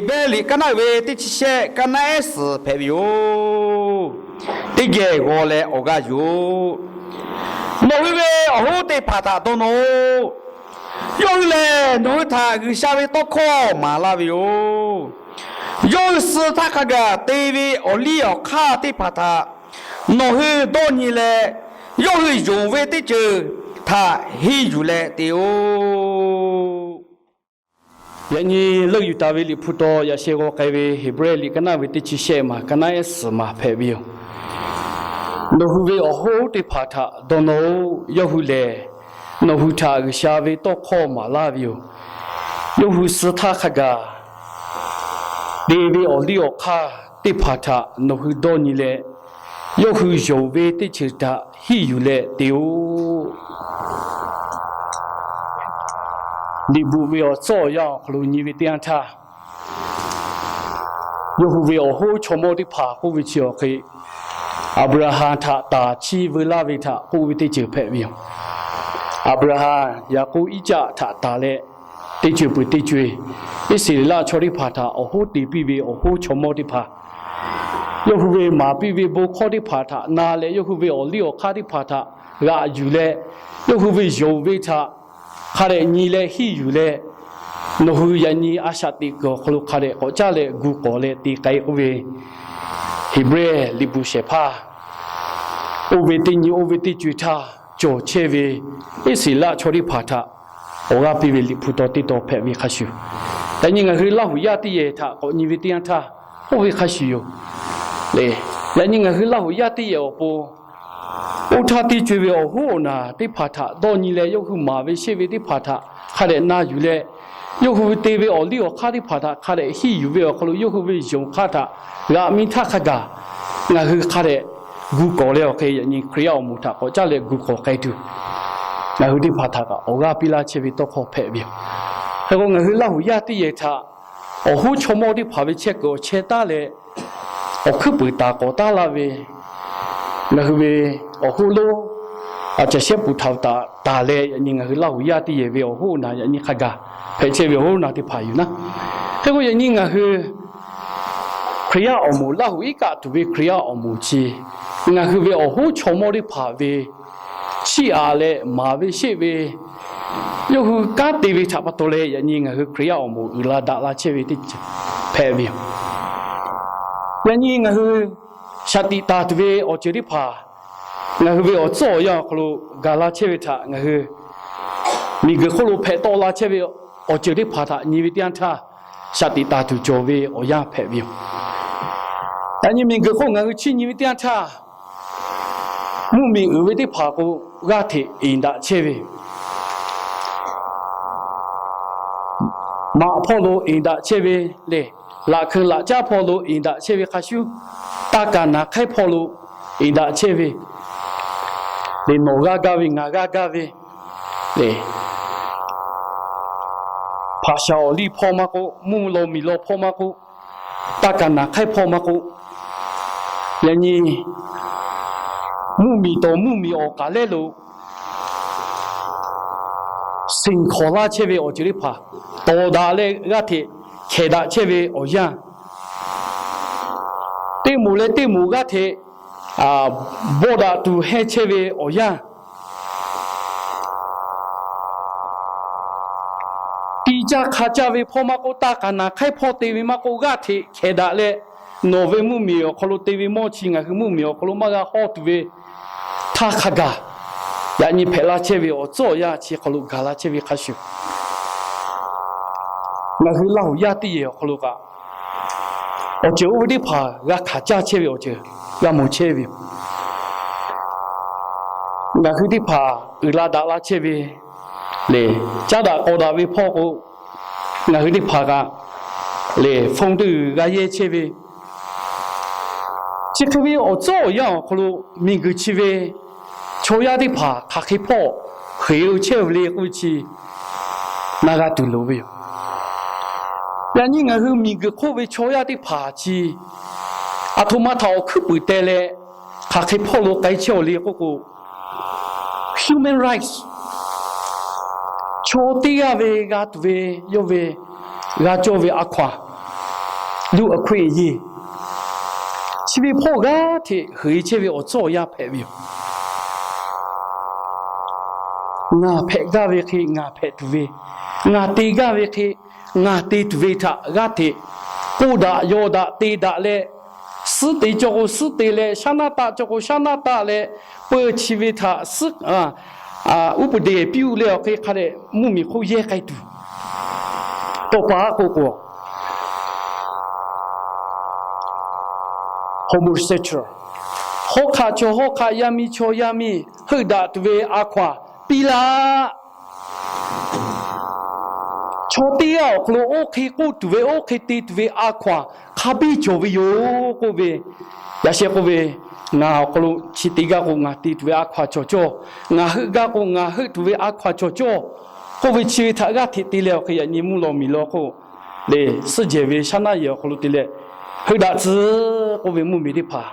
Heˍbrehˇ liꞈ kaˉ naˉ ve teˇ chi shehˆ, kaˉ naˉ ehˉ suhˍ hpehꞈ ve yoˬ. Teˇ geh g'aw leh awˬ g'aˇ yuˬ-oꞈ. Nawˬ hui ve awˬ hoˉ teˇ hpaˍ htaꞈ dawˇ nawˇ-oꞈ. Yawˇ hui lehˬ, nawˬ hui htaꞈ G'uiˬsha ve tawˇ hkawˇ maˍ laˇ ve yoˬ. Yawˇ hui suh htaˇ hk'a gaˬ te ve awˬ liˇ awˬ hk'aˇ teˇ hpaˍ htaꞈ nawˬ hui dawˇ nyi leh, yawˇ hui yonˍ ve teˇ ceuˬ htaꞈ henˇ yuˬ leh te-oꞈ. Yaꞈ nyi leuˆ yuˬ taˍ ve Liꞈ hpu taw yaꞈ sheh g'aw k'ai ve Heˍbrehˇ liꞈ kaˉ naˉ ve teˇ chi shehˆ maˬ, kaˉ naˉ ehˉ suhˍ maˬ hpehꞈ ve yoˬ. Nawˬ hui ve awˬ hoˉ teˇ hpaˍ htaꞈ dawˇ nawˇ-oꞈ. Yawˇ hui lehˬ, nawˬ hui htaꞈ G'uiˬsha ve tawˇ hkawˇ maˍ laˇ ve yoˬ. Yawˇ hui suh htaˇ hk'a gaˬ te ve awˬ liˇ awˬ hk'aˇ teˇ hpaˍ htaꞈ nawˬ hui dawˇ nyi leh, yawˇ hui yonˍ ve teˇ ceuˬ htaꞈ henˇ yuˬ leh te-oꞈ. Liꞈ bvuhꞈ ve awˬ tcuhˉ awˬ yanˇ awˬ hk'aw lo nyi ve teˇ yanˇ htaˇ, yawˇ hui ve awˬ hoˉ chaw mawˇ teˇ hpaˍ k'oˆ ve chi awˬ hk'e, Aˍbraˍhanˍ htaꞈ taˍ chiˇ veu laˇ ve htaꞈ k'oˆ ve teˇ ceuˬ hpehꞈ ve yoˬ. Aˍbraˍhanˍ, Yaˍkoˆ, Iˉcaˆ htaꞈ taˍ leh, teˇ ceuˬ peuˬ teˇ ceuˬ Iˉsaˍreˍlaˆ chaw teˇ hpaˍ htaꞈ awˬ hoˉ te piˇ ve awˬ hoˉ chaw mawˇ teˇ hpaˍ, yawˇ hui ve maˍ piˇ ve bon hkawˇ teˇ hpaˍ htaꞈ na leh, yawˇ hui ve awˬ liˇ awˬ hk'aˇ teˇ hpaˍ htaꞈ g'aꞈ yuˬ leh, yawˇ hui ve yonˍ ve htaꞈ hk'a dehꞈ nyi leh henˇ yuˬ leh, nawˬ hui yaꞈ nyi a shaꞈ teꞈ kuiˬ awˬ hk'aw lo hk'a dehꞈ k'awꞈ caˇ leh gu k'awˍ leh te k'ai k'oˆ ve, Heˍbrehˇ liꞈ bvuhꞈ shehˍ hpaˇ oˇ ve teˇ nyi oˇ ve teˇ co-e htaˇ cawˬ chehˇ ve Iˉsaˍreˍlaˆ chaw teˇ hpaˍ htaꞈ awˬ g'aˇ piˇ ve Liꞈ hpu taw teˇ taw hpehꞈ ve hk'a shuˍ, yaꞈ nyi ngaˬ hui Laˇ huˍ yaˇ teˇ yehˬ htaꞈ k'awꞈ nyi ve teˇ yanˇ htaˇ, oˇ ve hk'a shuˍ yoˬ. Yaꞈ nyi ngaˬ hui Laˇ huˍ yaˇ teˇ yehˬ awˬ pon, oˇ htaˇ teˇ co-e ve awˬ hoˉ awˬ naˬ teˇ hpaˍ htaꞈ dawˇ nyi leh, yawˇ hui maˍ ve sheˆ ve teˇ hpaˍ htaꞈ hk'a dehꞈ na yuˬ leh, yawˇ hui te ve awˬ liˇ awˬ hk'aˇ teˇ hpaˍ htaꞈ hk'a dehꞈ henˇ yuˬ ve awˬ hk'aw lo, yawˇ hui ve yonˍ hk'aˇ htaꞈ g'aꞈ miˇ htaˇ hk'a gaˬ ngaˬ hui hk'a dehꞈ gu k'awˍ leh awˬ hk'e, yaꞈ nyi Hkriꞈ yaˇ awˬ moˍ htaꞈ k'awꞈ caˇ leh gu k'awˍ k'ai tuˬ, ngaˬ hui teˇ hpaˍ htaꞈ kaꞈ awˬ g'aˇ piˇ laˇ chehˇ ve tawˇ hkawˇ hpehꞈ ve yoˬ. Hk'e k'o, ngaˬ hui Laˇ huˍ yaˇ teˇ yehˬ htaꞈ awˬ hoˉ chaw mawˇ teˇ hpaˍ ve chehˇ kuiˬ awˬ chehˇ taˉ leh, awˬ hkuiˉ puiˍ taˍ k'awꞈ taˉ laˇ ve, ngaˬ hui ve awˬ hoˉ lonˉ a caˬ shehˉ puˍ htaꞈ taˍ leh, yaꞈ nyi ngaˬ hui Laˇ huˍ yaˇ teˇ yehˬ ve awˬ hoˉ awˬ naˬ yaꞈ nyi hk'a gaˬ hpehꞈ chehˇ ve awˬ hoˉ awˬ naˬ teˇ hpaˍ yoˬ naˉ. Hk'e k'o, yaꞈ nyi ngaˬ hui Hkriꞈ yaˇ awˬ moˍ, Laˇ huˍ iˉ kaˆ tuˬ ve Hkriꞈ yaˇ awˬ moˍ chi, ngaˬ hui ve awˬ hoˉ chaw mawˇ teˇ hpaˍ ve chiˇ aꞈ leh maˍ ve sheˆ ve, yawˇ hui kanˉ te ve htaꞈ pa taw leh, yaꞈ nyi ngaˬ hui Hkriꞈ yaˇ awˬ moˍ uiˍ la daꞈ la chehˇ ve teˇ ceuˬ hpehꞈ ve yoˬ. Yaꞈ nyi ngaˬ hui shaˍ tiꞈ taˍ tuˬ ve awˬ ceuˬ teˇ hpaˍ, ngaˬ hui ve awˬ tcuhˉ awˬ yanˇ awˬ hk'aw lo gaˬ la chehˇ ve htaꞈ ngaˬ hui miˬguiˬ hk'oˆ lo hpehꞈ tawˆ la chehˇ ve awˬ ceuˬ teˇ hpaˍ htaꞈ nyi ve teˇ yanˇ htaˇ, shaˍ tiꞈ taˍ tuˬ cawˬ ve awˬ yanˇ hpehꞈ ve yoˬ. Yaꞈ nyi miˬguiˬ hk'oˆ ngaˬ hui chiˇ nyi ve teˇ yanˇ htaˇ, mvuhˇmiˬ uiˍ ve teˇ hpaˍ k'o, g'aˇ hteꞈ eˍ daꞈ chehˇ ve, maꞈ hpawˇ lo eˍ daꞈ chehˇ ve lehˬ, laꞈ hkui laꞈ caˉ hpawˇ lo eˍ daꞈ chehˇ ve hk'a shuˍ, taˇ kaˍ naˍ hk'aiˉ hpawˇ lo eˍ daꞈ chehˇ ve lehˬ, nawˬ g'aˇ gaˇ ve, ngaˬ g'aˇ gaˇ ve lehˬ, hpaˍ shaˍ awˬ liˇ hpawˇ maˇ k'oˆ, mvuhˇ law miˬ law hpawˇ maˇ k'oˆ, taˇ kaˍ naˍ hk'aiˉ hpawˇ maˇ k'oˆ, yaꞈ nyi mvuhˇmiˬ tawˍ mvuhˇmiˬ awˬ k'aˍ lehˉ lo senˍ hkawˍ laˇ chehˇ ve awˬ ceuˬ teˇ hpaˍ, tawˍ daꞈ leh g'aˇ hteꞈ hkehˍ daꞈ chehˇ ve awˬ yanˇ, teˇ moˍ leh teˇ moˍ g'aˇ hteꞈ bawˆ daꞈ tuˬ hehnˇ chehˇ ve awˬ yanˇ, tiꞈ caˇ hk'a caˇ ve hpawˇ maˇ k'oˆ, taˇ kaˍ naˍ hk'aiˉ hpawˇ te ve maˇ k'oˆ, g'aˇ hteꞈ hkehˍ daꞈ leh, nawˬ ve mvuhˇmiˬ awˬ hk'aw lo te ve mawˇ chi ngaˬ hui mvuhˇmiˬ awˬ hk'aw lo maˇ g'a hawˇ tuˬ ve htaˇ hk'a gaˬ, yaꞈ nyi hpehꞈ laˇ chehˇ ve awˬ tcuhˉ awˬ yanˇ chi hk'aw lo gaˬ la chehˇ ve hk'a shuˍ, ngaˬ hui Laˇ huˍ yaˇ teˇ yehˬ awˬ hk'aw lo kaꞈ, awˬ ceuˬ oˇ ve teˇ hpaˍ g'a hkanˍ caˇ chehˇ ve awˬ ceuˬ g'a mawˬ chehˇ ve yoˬ. Ngaˬ hui teˇ hpaˍ uiˍ la daꞈ la chehˇ ve lehˬ, caˉ daꞈ k'aw daꞈ ve hpawˇ k'o, ngaˬ hui teˇ hpaˍ kaꞈ lehˬ, phone teˇ g'uiˬ g'a yehˇ chehˇ ve, chi hk'e ve awˬ tcuhˉ awˬ yanˇ awˬ hk'aw lo miˬguiˬ chi ve chaw yaˇ teˇ hpaˍ hk'aˬ hk'e hpawˇ heˍ-o chehˇ-o le k'oˆ ve chi na g'a tuˬ loˍ ve yoˬ. Yaꞈ nyi ngaˬ hui miˬguiˬ hk'oˆ ve chaw yaˇ teˇ hpaˍ chi aˬ htoꞈ ma htaꞈ awˬ hkuiˉ puiˍ teh leh, hk'aˬ hk'e hpawˇ lo k'ai chehˇ-o le k'oˆ k'o, human rights, chaw teˇ g'aˇ ve g'a tuˬ ve yawˇ ve g'a cawˇ ve a hkaw-anˬ, Luˇ a hk'oˆ e yeˇ, chi ve hpawˇ g'aˇ hteꞈ heuˬ e chehˇ ve awˬ tcuhˉ awˬ yanˇ hpehꞈ ve yoˬ. Ngaˬ hpehꞈ gaˇ ve hk'e ngaˬ hpehꞈ tuˬ ve, ngaˬ te gaˇ ve hk'e ngaˬ te tuˬ ve htaꞈ g'aˇ hteꞈ k'oˆ daꞈ yaw daꞈ te daꞈ leh, suhˉ te cawˬ k'o suhˉ te leh, shaˉ naˆ taˆ cawˬ k'o shaˉ naˆ taˆ leh, peu chi ve htaꞈ suhˉ, uˉ peˍ deˍ piˇ uˉ leh awˬ hk'e hk'a dehꞈ mvuhˇmiˬ hk'oˆ yehˇ k'ai tuˬ. Tawˇ pa aˉ k'oˆ k'o, homosexual, hawˉ hk'aˆ chaw hawˉ hk'aˆ, yaˇ miˇ chaw yaˇ miˇ heuˆ daꞈ tuˬ ve a hkaw-anˬ piˇ laˇ. Chaw teˇ g'aˇ awˬ hk'aw lo oˇ hk'e k'oˆ tuˬ ve, oˇ hk'e te tuˬ ve a hkaw-anˬ hk'a biˇ cawˬ ve yoˬ k'oˆ ve, yaꞈ sheh k'oˆ ve, ngaˬ awˬ hk'aw lo chi te gaˇ k'o ngaˬ te tuˬ ve a hkaw-anˬ cawˬ cawˇ, ngaˬ heuˆ gaˇ k'o ngaˬ heuˆ tuˬ ve a hkaw-anˬ cawˬ cawˇ k'oˆ ve, chi ve htaꞈ g'aˇ hteꞈ te leh awˬ hk'e yaꞈ nyi mvuhˇ law miˬ law k'o, lehˬ suhˉ jehˬ ve shaˉ naˆ yehˬ awˬ hk'aw lo te leh, heuˆ daꞈ tcuh k'oˆ ve mvuhˇmiˬ teˇ hpaˍ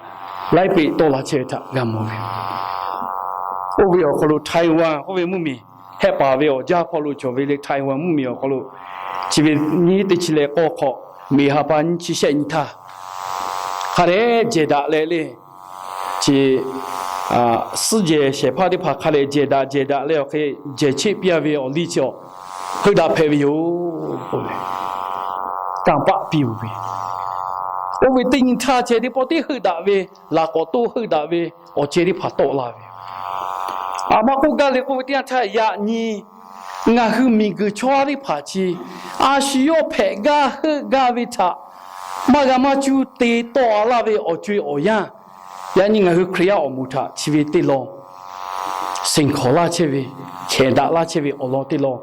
laiˉ peꞈ tawˆ la chehˇ ve htaꞈ g'a mawˬ ve. Oˇ ve awˬ hk'aw lo Taiwan k'oˆ ve mvuhˇmiˬ, hehˆ paˍ ve awˬ jaˇ hpawˇ lo cawˬ ve le, Taiwan mvuhˇmiˬ awˬ hk'aw lo chi ve nyiˇ teˇ chi leh k'awˇ hk'awꞈ, meˍ ha pa nyiˇ chi shehˆ nyi htaˇ, hk'a dehꞈ jehˬ daꞈ leh le, chi suhˉ jehˬ shehˍ hpaˇ teˇ hpaˍ hk'a dehꞈ jehˬ daꞈ jehˬ daꞈ leh awˬ hk'e jehˬ cheˆ piˇ a ve awˬ liˇ chi awˬ heuˆ daꞈ hpehꞈ ve yoˬ. Kanˍ paˆ piˇ-oˬ ve, oˇ ve teˇ nyi htaˇ ceh teˇ pawˆ teˇ heuˆ daꞈ ve, laꞈ k'awꞈ toˆ heuˆ daꞈ ve awˬ ceh teˇ hpaˍ tawˆ la ve. A ma k'oˆ gaˇ le k'oˆ ve teˇ yanˇ htaˇ yaꞈ nyi ngaˬ hui miˬguiˬ chaw teˇ hpaˍ chi a shu yawˇ hpehꞈ gaˇ heuˆ gaˇ ve htaꞈ maˇ g'a maˇ cuˇ te tawˆ a laˇ ve awˬ co-e awˬ yanˇ, yaꞈ nyi ngaˬ hui Hkriꞈ yaˇ awˬ moˍ htaꞈ chi ve teˇ lawn seˍ hkawˍ laˇ chehˇ ve, hkehˍ daꞈ laˇ chehˇ ve awˬ lawn teˇ lawn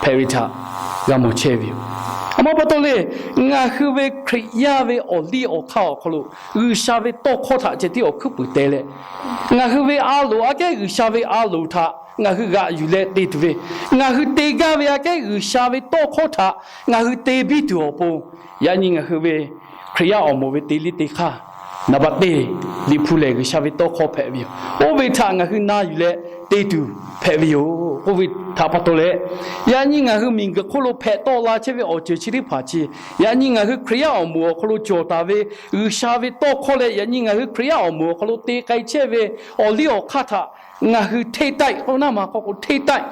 hpehꞈ ve htaꞈ g'a mawˬ chehˇ ve yoˬ. A ma pa taw le, ngaˬ hui ve Hkriꞈ yaˇ ve awˬ liˇ awˬ hk'aˇ awˬ hk'aw lo G'uiˬsha ve tawˇ hkawˇ htaꞈ ceh tiˉ awˬ hkuiˉ puiˍ te leh, ngaˬ hui ve a loˍ aꞈ kehˉ G'uiˬsha ve a loˍ htaꞈ ngaˬ hui g'aꞈ yuˬ leh te tuˬ ve, ngaˬ hui te gaˇ ve aꞈ kehˉ G'uiˬsha ve tawˇ hkawˇ htaꞈ ngaˬ hui te biˇ tuˬ awˬ pon, yaꞈ nyi ngaˬ hui ve Hkriꞈ yaˇ awˬ moˍ ve te liˇ te hk'aˇ, naˍ baꞈ teˇ Liꞈ hpu lehˬ G'uiˬsha ve tawˇ hkawˇ hpehꞈ ve yoˬ. Oˇ ve htaꞈ ngaˬ hui na yuˬ leh te tuˬ hpehꞈ ve yoˬ k'oˆ ve htaꞈ pa taw leh, yaꞈ nyi ngaˬ hui miˬguiˬ hk'oˆ lo hpehꞈ tawˆ la chehˇ ve awˬ ceuˬ chi teˇ hpaˍ chi, yaꞈ nyi ngaˬ hui Hkriꞈ yaˇ awˬ moˍ awˬ hk'aw lo cawˬ taˍ ve G'uiˬsha ve tawˇ hkawˇ leh yaꞈ nyi ngaˬ hui Hkriꞈ yaˇ awˬ moˍ awˬ hk'aw lo te k'ai chehˇ ve awˬ liˇ awˬ hk'aˇ htaꞈ ngaˬ hui hteˇ taˆ k'oˆ naˉ ma k'awꞈ k'o hteˇ taˆ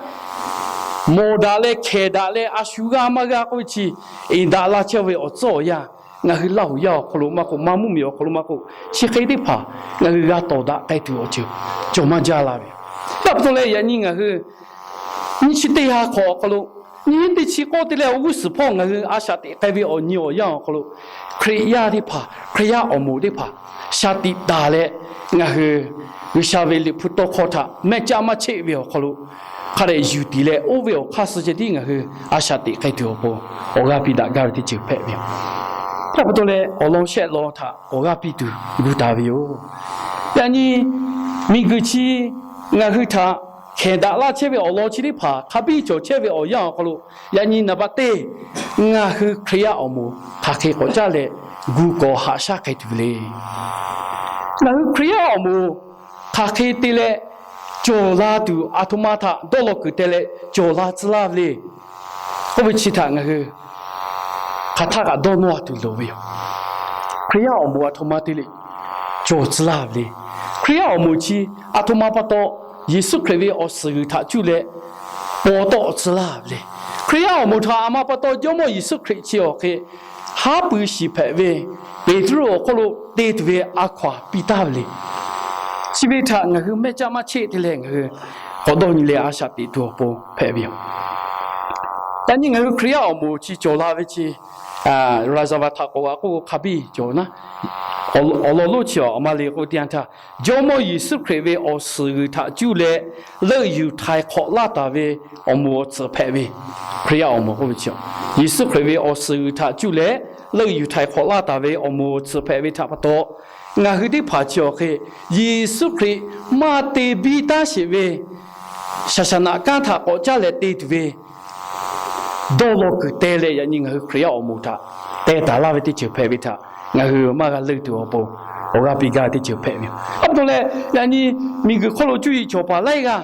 mawˬ daꞈ leh hkehˍ daꞈ leh a shu g'a maˇ g'a k'oˆ ve chi, eˍ daꞈ la chehˇ ve awˬ tcuhˉ awˬ yanˇ, ngaˬ hui Laˇ huˍ yaˇ awˬ hk'aw lo maˇ k'oˆ, maˇ mvuhˇmiˬ awˬ hk'aw lo maˇ k'oˆ, chi hk'e teˇ hpaˍ ngaˬ hui g'a tawˍ daꞈ k'ai tuˬ awˬ ceuˬ cawˬ maˇ jaˇ la ve. Yaꞈ pa taw leh yaꞈ nyi ngaˬ hui nyiˇ chi teˇ ha hk'awꞈ awˬ hk'aw lo, nyiˇ teˇ chi k'awˇ te leh awˬ g'uˇ suhˍ hpawˇ ngaˬ hui a shaꞈ teꞈ k'ai ve awˬ nyi awˬ yanˇ awˬ hk'aw lo, Hkriꞈ yaˇ teˇ hpaˍ, Hkriꞈ yaˇ awˬ moˍ teˇ hpaˍ shaˍ tiꞈ taˍ leh, ngaˬ hui G'uiˬsha ve Liꞈ hpu tawˇ hkawˇ htaꞈ mehˆ caˆ maˇ cheˆ ve awˬ hk'aw lo hk'a dehꞈ yuˬ tiˍ leh, oˇ ve awˬ hk'aˇ suh ceh tiˉ ngaˬ hui a shaꞈ teꞈ k'ai tuˬ awˬ pon awˬ g'aˇ piˇ daꞈ gaˇ ve teˇ ceuˬ hpehꞈ ve yoˬ. Yaꞈ pa taw leh awˬ lawn shehˆ lawn htaꞈ awˬ g'aˇ piˇ tuˬ gu taˍ ve yoˬ. Yaꞈ nyi miˬguiˬ chi ngaˬ hui htaꞈ hkehˍ daꞈ laˇ chehˇ ve awˬ lawn chi teˇ hpaˍ hk'a biˇ cawˬ chehˇ ve awˬ yanˇ awˬ hk'aw lo, yaꞈ nyi naˍ baꞈ teˇ ngaˬ hui Hkriꞈ yaˇ awˬ moˍ hk'aˬ hk'e k'awꞈ caˉ leh gu kawꞈ haꞈ shaˉ k'ai tuˬ ve le. Ngaˬ hui Hkriꞈ yaˇ awˬ moˍ hk'aˬ hk'e te leh cawˬ la tuˬ, aˬ htoꞈ ma htaꞈ dawˇ law kuiˬ teh leh cawˬ la tcuh laˇ ve le k'oˆ ve chi htaꞈ ngaˬ hui hk'aˬ htaˇ kaꞈ dawˇ nawˇ a tuˬ loˍ ve yoˬ. Hkriꞈ yaˇ awˬ moˍ aˬ htoꞈ ma te leh cawˬ tcuh laˇ ve le. Hkriꞈ yaˇ awˬ moˍ chi aˬ htoꞈ ma pa taw Yeˍsuˆ Hkriꞈ ve awˬ suhˍ g'uiˬ htaꞈ cuˇ leh paw tawˆ tcuh laˇ ve le. Hkriꞈ yaˇ awˬ moˍ htaꞈ aˬ ma pa taw Jawˇmawˇ Yeˍsuˆ Hkriꞈ chi awˬ hk'e haˉ pui shiˍ hpehꞈ ve Peˍtruˆ awˬ hk'oˆ lo te tuˬ ve a hkaw-anˬ piˇ taˍ ve le. Chi ve htaꞈ ngaˬ hui mehˆ caˆ maˇ cheˆ te leh ngaˬ hui k'awꞈ dawˇ nyi leh a shaꞈ teꞈ tuˬ awˬ pon hpehꞈ ve yoˬ. Yaꞈ nyi ngaˬ hui Hkriꞈ yaˇ awˬ moˍ chi cawˬ la ve chi, raˍzaˍvaˍ htaꞈ k'awꞈ g'a k'oˆ k'o hk'a biˇ cawˬ naˉ, awˬ lawn lonˉ chi awˬ ma le k'oˆ teˇ yanˇ htaˇ, Jawˇmawˇ Yeˍsuˆ Hkriꞈ ve awˬ suhˍ g'uiˬ htaꞈ cuˇ leh leuˆ yuˬ htaiˍ hk'awꞈ laˇ taˍ ve awˬ moˍ awˬ tsuhꞈ hpehꞈ ve Hkriꞈ yaˇ awˬ moˍ k'oˆ ve chi, Yeˍsuˆ Hkriꞈ ve awˬ suhˍ g'uiˬ htaꞈ cuˇ leh leuˆ yuˬ htaiˍ hk'awꞈ laˇ taˍ ve awˬ moˍ awˬ tsuhꞈ hpehꞈ ve htaꞈ pa taw, ngaˬ hui teˇ hpaˍ chi awˬ hk'e Yeˍsuˆ Hkriꞈ maˇ te biˇ taˉ sheˍ ve shaˍ shaˍ naꞈ kanˉ htaꞈ k'awꞈ caˇ leh te tuˬ ve dawˇ law kuiˬ teh leh yaꞈ nyi ngaˬ hui Hkriꞈ yaˇ awˬ moˍ htaꞈ teh taˍ laˇ ve teˇ ceuˬ hpehꞈ ve htaꞈ ngaˬ hui maˇ g'a leuˆ tuˬ awˬ pon awˬ g'aˇ piˇ gaˇ teˇ ceuˬ hpehꞈ ve yoˬ. Aˬ htoꞈ ma leh, yaꞈ nyi miˬguiˬ hk'oˆ lo cuˇ yiˍ cawˬ paˍ laiˉ g'aˇ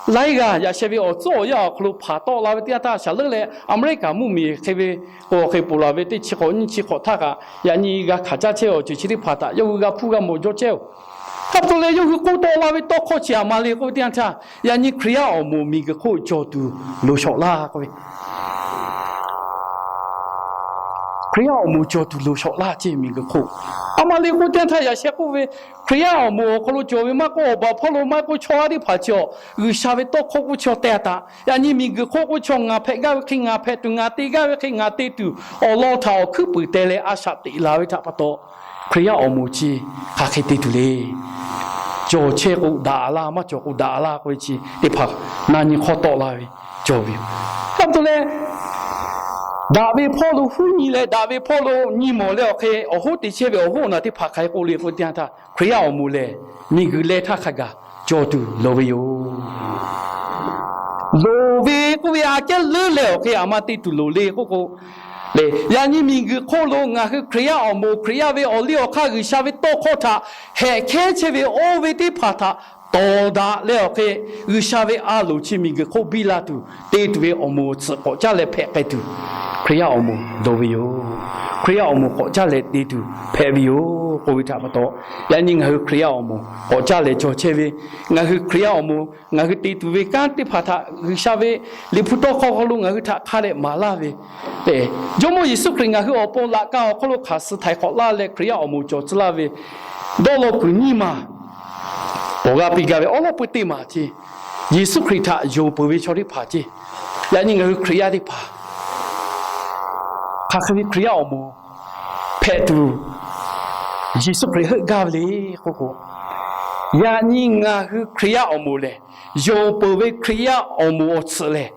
laiˉ g'aˇ yaꞈ sheh ve awˬ tcuhˉ awˬ yanˇ awˬ hk'aw lo hpaˍ tawˆ la ve teˇ yanˇ htaˇ, shaˍ leuˉ leh America mvuhˇmiˬ hk'e ve k'o hk'e poˬ laˬ ve teˇ chi hk'awꞈ nyiˇ chi hk'awꞈ htaˇ kaꞈ yaꞈ nyi g'a hkanˍ caˇ chehˇ ve awˬ ceuˬ chi teˇ hpaˍ htaꞈ yawˇ hui g'a hpuˇ g'a mawˬ jaw chehˇ-oˬ. Hk'a peuˬ leh yawˇ hui k'oˆ tawˆ la ve tawˇ hkawˇ chi aˬ ma le k'oˆ ve teˇ yanˇ htaˇ, yaꞈ nyi Hkriꞈ yaˇ awˬ moˍ miˬguiˬ hk'oˆ cawˬ tuˬ loˍ shawˍ laˇ k'oˆ ve Hkriꞈ yaˇ awˬ moˍ cawˬ tuˬ loˍ shawˍ laˇ ceˇ miˬguiˬ hk'oˆ. Aˬ ma le k'oˆ teˇ yanˇ htaˇ yaꞈ sheh k'oˆ ve, Hkriꞈ yaˇ awˬ moˍ awˬ hk'aw lo cawˬ ve maˇ k'oˆ, awˬ baˬ hpawˇ lo maˇ k'oˆ, chaw yaˇ teˇ hpaˍ chi awˬ G'uiˬsha ve tawˇ hkawˇ k'oˆ chaw teh taꞈ, yaꞈ nyi miˬguiˬ hk'oˆ k'oˆ chaw ngaˬ hpehꞈ gaˇ ve hk'e ngaˬ hpehꞈ tuˬ, ngaˬ te gaˇ ve hk'e ngaˬ te tuˬ, awˬ lawn htaꞈ awˬ hkuiˉ puiˍ teh leh a shaꞈ teꞈ la ve htaꞈ pa taw, Hkriꞈ yaˇ awˬ moˍ chi hk'aˬ hk'e te tuˬ le. Cawˬ chehˇ k'o daꞈ laˇ, maˇ cawˬ k'o daꞈ laˇ k'oˆ ve chi teˇ hpaˍ na nyi hk'awˇ tawˆ la ve cawˬ ve yoˬ. Hk'a peuˬ leh, daꞈ ve hpawˇ lo huˉ nyi leh daꞈ ve hpawˇ lo nyi mawˬ leh awˬ hk'e awˬ hoˉ te chehˇ ve awˬ hoˉ awˬ naˬ teˇ hpaˍ hk'aˬ hk'e k'oˆ le k'o teˇ yanˇ htaˇ, Hkriꞈ yaˇ awˬ moˍ lehˬ miˬguiˬ leh htaˇ hk'a gaˬ cawˬ tuˬ loˍ ve yoˬ. Loˍ ve k'oˆ ve aꞈ kehˉ leuˉ leh awˬ hk'e aˬ ma te tuˬ loˍ le k'oˆ k'o, yaꞈ nyi miˬguiˬ hk'oˆ lo ngaˬ hui Hkriꞈ yaˇ awˬ moˍ, Hkriꞈ yaˇ ve awˬ liˇ awˬ hk'aˇ G'uiˬsha ve tawˇ hkawˇ htaꞈ hehꞈ hkehˉ chehˇ ve oˇ ve teˇ hpaˍ htaꞈ tawˍ daꞈ leh awˬ hk'e, G'uiˬsha ve a loˍ chi miˬguiˬ hk'oˆ biˇ la tuˬ te tuˬ ve awˬ moˍ awˬ tsuhꞈ k'awꞈ caˇ leh hpehꞈ k'ai tuˬ, Hkriꞈ yaˇ awˬ moˍ loˍ ve yoˬ. Hkriꞈ yaˇ awˬ moˍ k'awꞈ caˇ leh te tuˬ hpehꞈ ve yoˬ k'oˆ ve htaꞈ pa taw, yaꞈ nyi ngaˬ hui Hkriꞈ yaˇ awˬ moˍ k'awꞈ caˇ leh cawˬ chehˇ ve, ngaˬ hui Hkriꞈ yaˇ awˬ moˍ ngaˬ hui te tuˬ ve kanˉ teˇ hpaˍ htaꞈ G'uiˬsha ve Liꞈ hpu tawˇ hkawˇ hk'aw lo ngaˬ hui htaꞈ hk'a dehꞈ maˍ laˇ ve, Jawˇmawˇ Yeˍsuˆ Hkriꞈ ngaˬ hui awˬ pon laꞈ ka awˬ hk'aw lo hk'aˬ suh htaiˍ hk'awꞈ laˇ leh Hkriꞈ yaˇ awˬ moˍ cawˬ tcuh laˇ ve dawˇ law kuiˬ nyiˇ maˬ awˬ g'aˇ piˇ gaˇ ve awˉ lawˉ pui teˇ maˬ ceˇ, Yeˍsuˆ Hkriꞈ htaꞈ yonˍ peuˬ ve chaw teˇ hpaˍ ceˇ, yaꞈ nyi ngaˬ hui Hkriꞈ yaˇ teˇ hpaˍ hk'aˬ hk'e ve Hkriꞈ yaˇ awˬ moˍ hpehꞈ tuˬ Yeˍsuˆ Hkriꞈ heuˆ gaˇ ve le k'oˆ k'o, yaꞈ nyi ngaˬ hui Hkriꞈ yaˇ awˬ moˍ lehˬ, yonˍ peuˬ ve Hkriꞈ yaˇ awˬ moˍ awˬ tsuhꞈ lehˬ,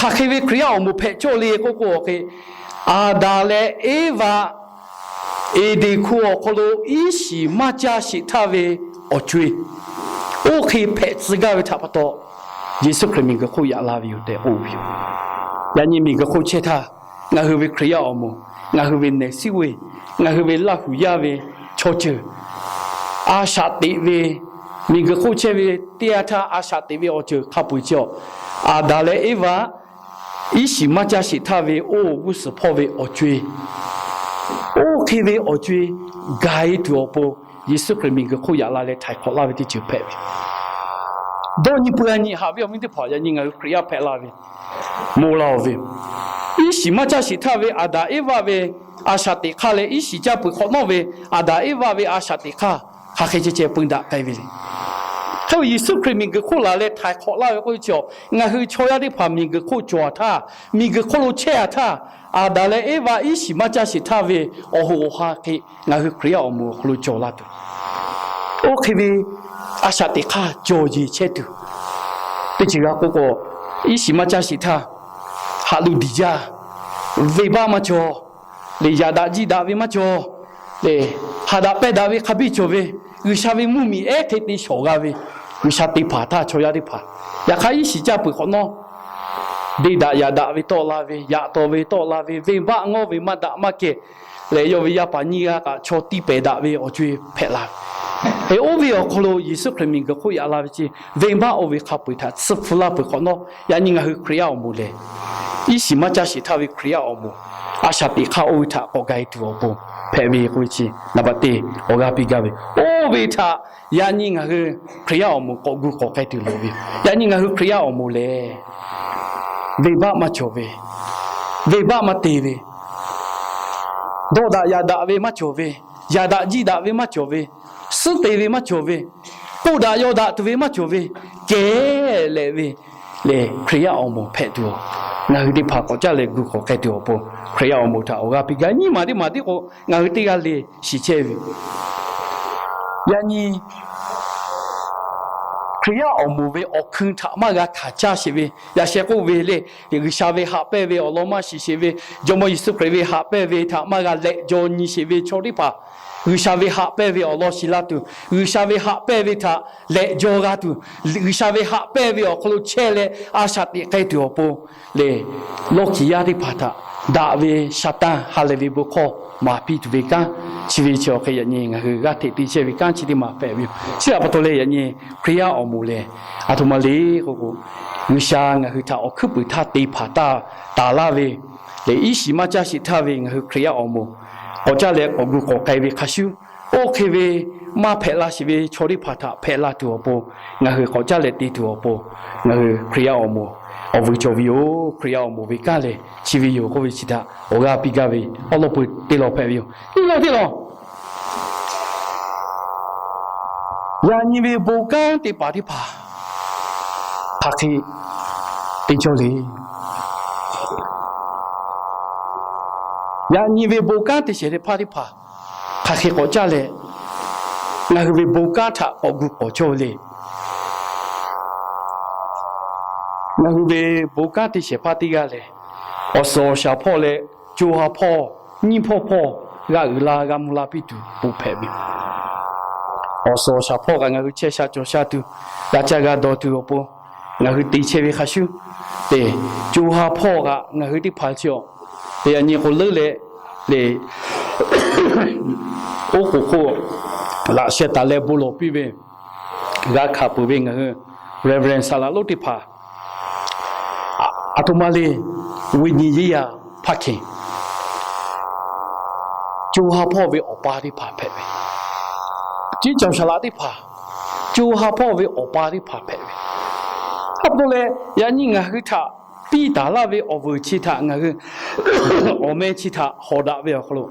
hk'aˬ hk'e ve Hkriꞈ yaˇ awˬ moˍ hpehꞈ cawˇ le k'oˆ k'o, awˬ hk'e Aˍdanˍ leh Eˇvaꞈ Eˍdenˍ hkuˇ awˬ hk'aw lo iˉ shiˍ maˇ caˇ sheˍ htaˇ ve awˬ co-e, oˇ hk'e hpehꞈ tcuh gaˇ ve htaꞈ pa taw, Yeˍsuˆ Hkriꞈ miˬguiˬ hk'oˆ yaꞈ la ve yoˬ tehꞈ k'oˆ ve yoˬ. Yaꞈ nyi miˬguiˬ hk'oˆ chehˇ htaˇ, ngaˬ hui ve Hkriꞈ yaˇ awˬ moˍ, ngaˬ hui ve nehˬ siˉ ve, ngaˬ hui ve Laˇ huˍ yaˇ ve chaw ceuˬ, a shaꞈ teꞈ ve, miˬguiˬ hk'oˆ chehˇ ve teˇ yanˇ htaˇ a shaꞈ teꞈ ve awˬ ceuˬ hk'a peu-eˬ chi awˬ, Aˍdanˍ leh Eˇvaꞈ iˉ shiˍ maˇ caˇ sheˍ htaˇ ve oˇ g'uˇ suhˍ hpawˇ ve awˬ co-e, oˇ hk'e ve awˬ co-e gaˬ-e tuˬ awˬ pon, Yeˍsuˆ Hkriꞈ miˬguiˬ hk'oˆ yaꞈ la leh htaiˍ hk'awꞈ laˇ ve teˇ ceuˬ hpehꞈ ve. Dawˇ nyi pui a nyi haꞈ ve awˬ viˉ teˇ hpaˍ, yaꞈ nyi ngaˬ hui Hkriꞈ yaˇ hpehꞈ la ve, moˬ la-oˬ ve, iˉ shiˍ maˇ caˇ sheˍ htaˇ ve Aˍdanˍ Eˇvaˆ ve a shaꞈ teꞈ hk'aˇ leh iˉ shiˍ caˇ peuˬ hk'awꞈ nawˉ ve Aˍdanˍ Eˇvaˆ ve a shaꞈ teꞈ hk'aˇ hk'aˬ hk'e ceh ceh peu daꞈ k'ai ve le. Hk'e-o, Yeˍsuˆ Hkriꞈ miˬguiˬ hk'oˆ laˬ leh htaiˍ hk'awꞈ laˇ ve k'oˆ ve chi awˬ, ngaˬ hui chaw yaˇ teˇ hpaˍ miˬguiˬ hk'oˆ cawˬ-a htaˇ, miˬguiˬ hk'oˆ lo chehˇ-a htaˇ, Aˍdanˍ leh Eˇvaˆ iˉ shiˍ maˇ caˇ sheˍ htaˇ ve awˬ hoꞈ awˬ ha hk'e ngaˬ hui Hkriꞈ yaˇ awˬ moˍ awˬ hk'aw lo cawˬ la tuˬ, oˇ hk'e ve a shaꞈ teꞈ hk'aˇ cawˬ yeˬ chehˇ tuˬ, teˇ ceuˬ g'a k'oˆ k'o, iˉ shiˍ maˇ caˇ sheˍ htaˇ haꞈ lo diˬ jaˇ, venˇbaˆ maˇ cawˬ, leh yaꞈ daꞈ jiˇ daꞈ ve maˇ cawˬ, leh haꞈ daꞈ pehˇ daꞈ ve hk'a biˇ cawˬ ve, G'uiˬsha ve mvuhˇmiˬ ehˉ hk'e te shawˍ g'a ve, G'uiˬsha te hpanˍ htaˇ chaw yaˇ teˇ hpaˍ, yaꞈ hk'aˇ iˉ shiˍ caˇ peuˬ hk'awꞈ nawˉ, deˇ daꞈ yaꞈ daꞈ ve tawˆ la ve, yaꞈ taw ve tawˆ la ve, venˇbaˆ ngawˇ ve maˇ daꞈ maˇ kehˬ, leh yawˇ ve yaˇ paˍ nyiˇ g'aˇ kaꞈ chaw tiˇ pehˍ daꞈ ve awˬ co-e hpehꞈ la ve. Hk'e oˇ ve awˬ hk'aw lo Yeˍsuˆ Hkriꞈ miˬguiˬ hk'oˆ yaꞈ la ve chi, venˇbaˆ oˇ ve hk'a peu-eˬ htaꞈ tsuhˇ hpfuh laˇ peuˬ hk'awꞈ nawˉ, yaꞈ nyi ngaˬ hui Hkriꞈ yaˇ awˬ moˍ lehˬ, iˉ shiˍ maˇ caˇ sheˍ htaˇ ve Hkriꞈ yaˇ awˬ moˍ, a shaꞈ teꞈ hk'aˇ oˇ ve htaꞈ k'awꞈ ga-e tuˬ awˬ pon hpehꞈ ve k'oˆ ve chi, naˍ baꞈ teˇ awˬ g'aˇ piˇ gaˇ ve, oˇ ve htaꞈ yaꞈ nyi ngaˬ hui Hkriꞈ yaˇ awˬ moˍ k'awꞈ gu k'awꞈ k'ai tuˬ loˍ ve, yaꞈ nyi ngaˬ hui Hkriꞈ yaˇ awˬ moˍ lehˬ, venˇbaˆ maˇ cawˬ ve, venˇbaˆ maˇ te ve, dawˇ daꞈ yaꞈ daꞈ ve maˇ cawˬ ve, yaꞈ daꞈ jiˇ daꞈ ve maˇ cawˬ ve, suhˉ te ve maˇ cawˬ ve, k'oˆ daꞈ yaw daꞈ tuˬ ve maˇ cawˬ ve, kehˬ leh ve lehˬ Hkriꞈ yaˇ awˬ moˍ hpehꞈ tuˬ, ngaˬ hui teˇ hpaˍ k'awꞈ caˇ leh gu k'awꞈ k'ai tuˬ awˬ pon, Hkriꞈ yaˇ awˬ moˍ htaꞈ awˬ g'aˇ piˇ gaˇ. Nyiˇ maˬ teˇ maˬ tiˉ k'o, ngaˬ hui teˇ g'aˇ le shiˍ chehˇ ve, yaꞈ nyi Hkriꞈ yaˇ awˬ moˍ ve awˬ hkui htaꞈ maˇ g'a hkanˍ caˇ sheˍ ve, yaꞈ sheh k'oˆ ve le, G'uiˬsha ve haꞈ pehnˇ ve awˬ lawn maˇ shiˍ sheˍ ve, Jawˇmawˇ Yeˍsuˆ Hkriꞈ ve haꞈ pehnˇ ve htaꞈ maˇ g'a lehꞈ jaw nyi sheˍ ve chaw teˇ hpaˍ, G'uiˬsha ve haꞈ pehnˇ ve awˬ lawn shiˍ la tuˬ, G'uiˬsha ve haꞈ pehnˇ ve htaꞈ lehꞈ jaw g'a tuˬ, G'uiˬsha ve haꞈ pehnˇ ve awˬ hk'aw lo chehˇ leh a shaꞈ teꞈ k'ai tuˬ awˬ pon lehˬ, lawˇ kiˍ yaˇ teˇ hpaˍ htaꞈ daꞈ ve sha tanˇ ha lehˬ ve bon hkawˇ maˍ piˇ tuˬ ve kanˉ, chi ve chi awˬ hk'e yaꞈ nyi ngaˬ hui g'aˇ hteꞈ te chehˇ ve kanˉ chi teˇ maˬ hpehꞈ ve yoˬ. Chi htaꞈ pa taw leh yaꞈ nyi Hkriꞈ yaˇ awˬ moˍ lehˬ, aˬ htoꞈ ma le k'o k'o, G'uiˬsha ngaˬ hui htaꞈ awˬ hkuiˉ puiˍ htaˇ te hpanˍ taˍ laˇ ve lehˬ, iˉ shiˍ maˇ caˇ shiˍ htaˇ ve ngaˬ hui Hkriꞈ yaˇ awˬ moˍ k'awꞈ caˇ leh k'awꞈ gu k'awꞈ k'ai ve hk'a shuˉ, oˇ hk'e ve maˇ hpehꞈ la sheˍ ve chaw teˇ hpaˍ htaꞈ hpehꞈ la tuˬ awˬ pon, ngaˬ hui k'awꞈ caˇ leh te tuˬ awˬ pon, ngaˬ hui Hkriꞈ yaˇ awˬ moˍ awˬ vuiˬ cawˬ ve yoˬ. Hkriꞈ yaˇ awˬ moˍ ve kanˉ lehˬ chi ve yoˬ k'oˆ ve chi htaꞈ awˬ g'aˇ piˇ gaˇ ve awˉ lawˉ peu teˇ lawˬ hpehꞈ ve yoˬ. Nyiˇ lawˇ teˇ lawˬ, yaꞈ nyi ve bon kanˉ te paˍ teˇ hpaˍ hk'aˬ hk'e te cawˇ le. Yaꞈ nyi ve bon kanˉ te shehˍ teˇ hpaˍ teˇ hpaˍ hk'aˬ hk'e k'awꞈ caˇ leh, ngaˬ hui ve bon kanˉ htaꞈ k'awꞈ gu k'awꞈ cawˇ ve le. Ngaˬ hui ve bon kanˉ te shehˍ hpaˇ teˇ g'aˇ lehˬ, awˬ suhˍ awˬ shaˍ hpawˇ leh co ha hpawˇ, nyiˇ hpawˇ hpawˇ g'a uiˍ la g'a mvuh la piˇ tuˬ bon hpehꞈ ve. Awˬ suhˍ awˬ shaˍ hpawˇ kaꞈ ngaˬ hui chehˇ sha cawˬ sha tuˬ, g'a caˇ g'a dawˬ tuˬ awˬ pon ngaˬ hui te chehˇ ve hk'a shuˉ, teˇ co ha hpawˇ kaꞈ ngaˬ hui teˇ hpaˍ chi awˬ, teˇ yaꞈ nyi k'o leuˉ leh, le, oˉ k'oˍ hk'oˆ laꞈ sheh taˍ leh bon lawˬ piˇ ve, g'a hkanˍ peuˬ ve ngaˬ hui Reverend Saˍ laꞈ lonˉ teˇ hpaˍ, aˬ htoꞈ ma le, ဝိညာဉ်ရေးရာ hpaˇ hkehnˍ, co ha hpawˇ ve awˬ pa teˇ hpaˍ hpehꞈ ve, ceˇ cawˬ saˍ laꞈ teˇ hpaˍ, co ha hpawˇ ve awˬ pa teˇ hpaˍ hpehꞈ ve. Hk'a pa taw leh, yaꞈ nyi ngaˬ hui htaꞈ piˇ taˍ laˇ ve awˬ vuiˬ chi htaꞈ ngaˬ hui awˬ meh chi htaꞈ hawˍ daꞈ ve awˬ hk'aw lo,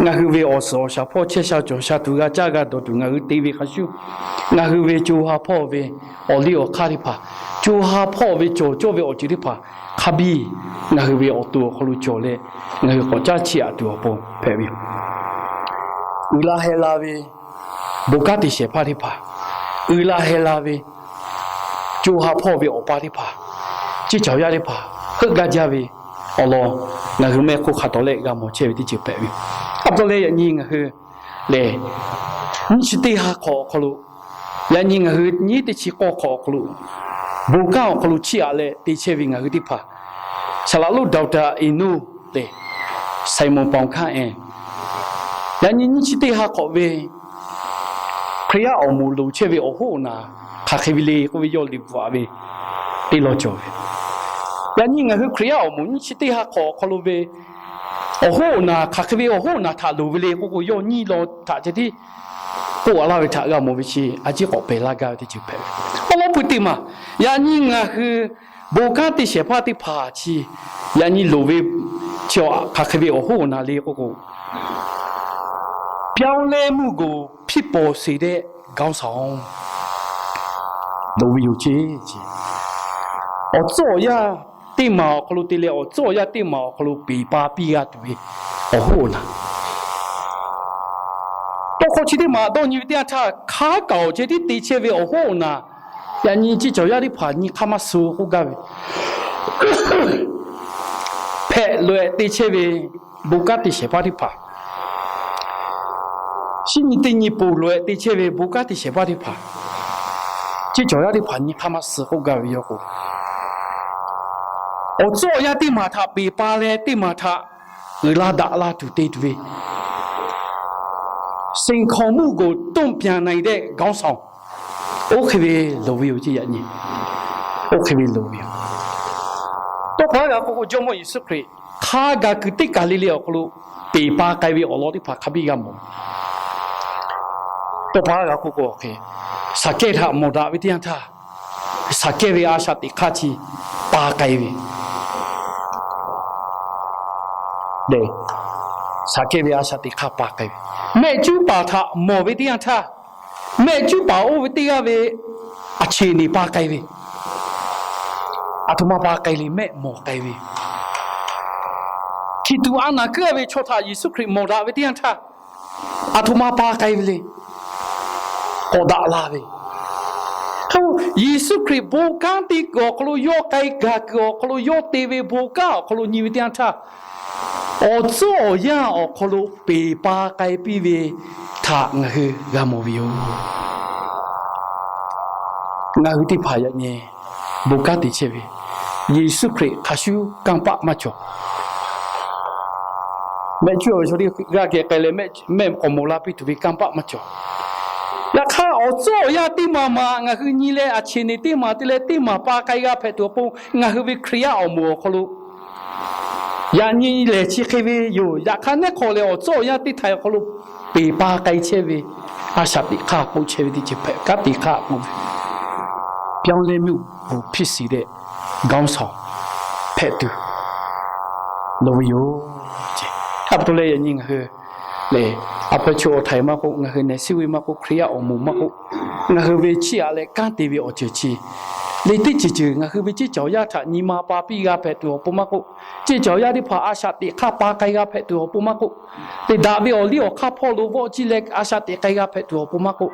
ngaˬ hui ve awˬ suhˍ awˬ shaˍ hpawˇ chehˇ sha cawˬ sha tuˬ, g'a caˇ g'a dawˬ tuˬ ngaˬ hui te ve hk'a shuˉ, ngaˬ hui ve co ha hpawˇ ve awˬ liˇ awˬ hk'aˇ teˇ hpaˍ, co ha hpawˇ ve cawˬ cawˇ ve awˬ ceuˬ teˇ hpaˍ hk'a biˇ ngaˬ hui ve awˬ to awˬ hk'aw lo cawˬ leh, ngaˬ hui k'awꞈ caˇ chiˇ aꞈ tuˬ awˬ pon hpehꞈ ve yoˬ. Uiˍ la heh la ve bon kanˉ te shehˍ hpaˇ teˇ hpaˍ, uiˍ la heh la ve co ha hpawˇ ve awˬ pa teˇ hpaˍ, ceˇ cawˬ yaˇ teˇ hpaˍ heuˆ gaˇ jaˇ ve awˬ lawn, ngaˬ hui mehˆ hk'oˆ hk'a tawˍ leh g'a mawˬ chehˇ ve teˇ ceuˬ hpehꞈ ve yoˬ. Hk'a pa taw leh yaꞈ nyi ngaˬ hui lehˬ, nyiˇ chi teˇ ha hk'awꞈ awˬ hk'aw lo, yaꞈ nyi ngaˬ hui nyiˇ teˇ chi k'awˇ hk'awꞈ awˬ hk'aw lo, bon kanˉ awˬ hk'aw lo chiˇ aꞈ leh te chehˇ ve ngaˬ hui teˇ hpaˍ, saˍ laꞈ lonˉ Doctor Eno lehˬ, Simon Pong Khan En, yaꞈ nyi nyiˇ chi teˇ ha hk'awꞈ ve Hkriꞈ yaˇ awˬ moˍ loˍ chehˇ ve awˬ hoˉ awˬ naˬ hk'aˬ hk'e ve le k'oˆ ve yawˇ liꞈ bvuhꞈ ve teˇ lawn cawˬ ve. Yaꞈ nyi ngaˬ hui Hkriꞈ yaˇ awˬ moˍ nyiˇ chi teˇ ha hk'awꞈ awˬ hk'aw lo ve awˬ hoˉ awˬ naˬ hk'aˬ hk'e ve awˬ hoˉ awˬ naˬ htaꞈ loˍ ve le k'oˆ k'o, yawˇ nyiˇ lawn htaꞈ ceh tiˉ k'oˆ a laˇ ve htaꞈ g'a mawˬ ve chi, a ciˉ k'awꞈ pehˬ laˇ gaˇ ve teˇ ceuˬ hpehꞈ ve. Awˉ lawˉ pui teˇ maˬ, yaꞈ nyi ngaˬ hui bon kanˉ te shehˍ hpaˇ teˇ hpaˍ chi, yaꞈ nyi loˍ ve chi hk'aˬ hk'e ve awˬ hoˉ awˬ naˬ le k'oˆ k'o, ပြောင်းလဲမှုကို ဖြစ်ပေါ်စေတဲ့ ခေါင်းဆောင် loˍ ve yoˬ ceˇ. Awˬ tcuhˉ awˬ yanˇ teˇ maˬ awˬ hk'aw lo te leh, awˬ tcuhˉ awˬ yanˇ teˇ maˬ awˬ hk'aw lo peˬ pa piˇ g'a tuˬ ve awˬ hoˉ awˬ naˬ, tawˇ hkawˇ chi teˇ maˬ dawˇ nyi ve teˇ yanˇ htaˇ, hk'aˉ kaꞈ awˬ ceh tiˉ te chehˇ ve awˬ hoˉ awˬ naˬ, yaꞈ nyi ceˇ cawˬ yaˇ teˇ hpaˍ nyi hk'aˇ maˇ suh k'oˆ gaˇ ve, hpehꞈ loꞈ-ehˍ te chehˇ ve bon kanˉ te shehˍ hpaˇ teˇ hpaˍ, shinˉ nyi teˇ nyi ponˬ loꞈ-ehˍ te chehˇ ve bon kanˉ te shehˍ hpaˇ teˇ hpaˍ, ceˇ cawˬ yaˇ teˇ hpaˍ nyi hk'aˇ maˇ suh k'oˆ gaˇ ve yoˬ k'o, awˬ tcuhˉ awˬ yanˇ teˇ maˬ htaꞈ peˬ pa leh teˇ maˬ htaꞈ uiˍ la daꞈ la tuˬ te tuˬ ve စိန်ခေါ်မှုကို တုံ့ပြန်နိုင်တဲ့ ခေါင်းဆောင် oˇ hk'e ve loˍ ve yoˬ ceˇ. Yaꞈ nyi oˇ hk'e ve loˍ ve yoˬ. Tawˇ pa g'a k'oˆ k'o, Jawˇmawˇ Yeˍsuˆ Hkriꞈ hk'a gaˬ kuiˬ teˇ kaˬ le le awˬ hk'aw lo peˬ pa k'ai ve awˬ lawn teˇ hpaˍ hk'a biˇ g'a mawˬ. Tawˇ pa g'a k'oˆ k'o, hk'e Saˍkehˇ htaꞈ mawˬ daꞈ ve teˇ yanˇ htaˇ, Saˍkehˇ ve a shaꞈ teꞈ hk'aˇ chi pa k'ai ve, Saˍkehˇ ve a shaꞈ teꞈ hk'aˇ pa k'ai ve, mehˆ cuˉ paˍ htaꞈ mawˬ ve teˇ yanˇ htaˇ, mehˆ cuˉ paˍ oˇ ve teˇ g'aˇ ve အခြေအနေ pa k'ai ve, aˬ htoꞈ ma pa k'ai le mehˆ mawˬ k'ai ve, hkiˬ tuꞈ a naˬ keuˉ ve chaw htaꞈ Yeˍsuˆ Hkriꞈ mawˬ daꞈ ve teˇ yanˇ htaˇ, aˬ htoꞈ ma pa k'ai ve le k'awꞈ daꞈ la ve. Hk'e, Yeˍsuˆ Hkriꞈ bon kanˉ te kuiˬ awˬ hk'aw lo yawˇ k'ai gaˬ kuiˬ awˬ hk'aw lo yawˇ te ve bon kanˉ awˬ hk'aw lo nyi ve teˇ yanˇ htaˇ, awˬ tcuhˉ awˬ yanˇ awˬ hk'aw lo peˬ pa k'ai piˇ ve htaꞈ ngaˬ hui g'a mawˬ ve yoˬ. Ngaˬ hui teˇ hpaˍ yaꞈ nyi bon kanˉ te chehˇ ve, Yeˍsuˆ Hkriꞈ hk'a shuˉ kanˇ paˆ maˇ cawˬ. mehˆ cuˇ ve chaw teˇ g'aˇ geh k'ai leh mehˆ k'awꞈ mawˬ la piˇ tuˬ ve kanˇ paˆ maˇ cawˬ. Yaꞈ hk'aˇ, awˬ tcuhˉ awˬ yanˇ teˇ maˬ maˬ ngaˬ hui nyi leh a cheˬ neˬ teˇ maˬ te leh teˇ maˬ pa k'ai g'a hpehꞈ tuˬ awˬ pon, ngaˬ hui ve Hkriꞈ yaˇ awˬ moˍ awˬ hk'aw lo yaꞈ nyi lehˬ chi hk'e ve yoˬ. Yaꞈ hk'aˇ, neˉ hk'aw leh awˬ tcuhˉ awˬ yanˇ teˇ htaiˍ awˬ hk'aw lo peˬ pa k'ai chehˇ ve a shaꞈ teꞈ hk'aˇ k'oˆ chehˇ ve teˇ ceuˬ hpehꞈ kanˉ te hk'aˇ k'oˆ ve, ပြောင်းလဲမှုကို ဖြစ်စေတဲ့ ခေါင်းဆောင် hpehꞈ tuˬ လို ve yoˬ. Hk'e pa taw leh yaꞈ nyi ngaˬ hui lehˬ, a hpawˇ chaw awˬ htaiˍ maˇ k'oˆ, ngaˬ hui nehˬ suh ve maˇ k'oˆ, Hkriꞈ yaˇ awˬ moˍ maˇ k'oˆ, ngaˬ hui ve chiˇ aꞈ leh kanˉ te ve awˬ ceuˬ chi le teˇ ceuˬ ceuˬ ngaˬ hui ve ceˇ caˬ awˬ yaˇ htaꞈ nyi ma pa piˇ g'a hpehꞈ tuˬ awˬ pon maˇ k'oˆ, ceˇ caˬ awˬ yaˇ teˇ hpaˍ a shaꞈ teꞈ hk'aˇ pa k'ai g'a hpehꞈ tuˬ awˬ pon maˇ k'oˆ, teˇ daꞈ ve awˬ liˇ awˬ hk'aˇ hpawˇ lo vawˆ ciˇ leh a shaꞈ teꞈ k'ai g'a hpehꞈ tuˬ awˬ pon maˇ k'oˆ,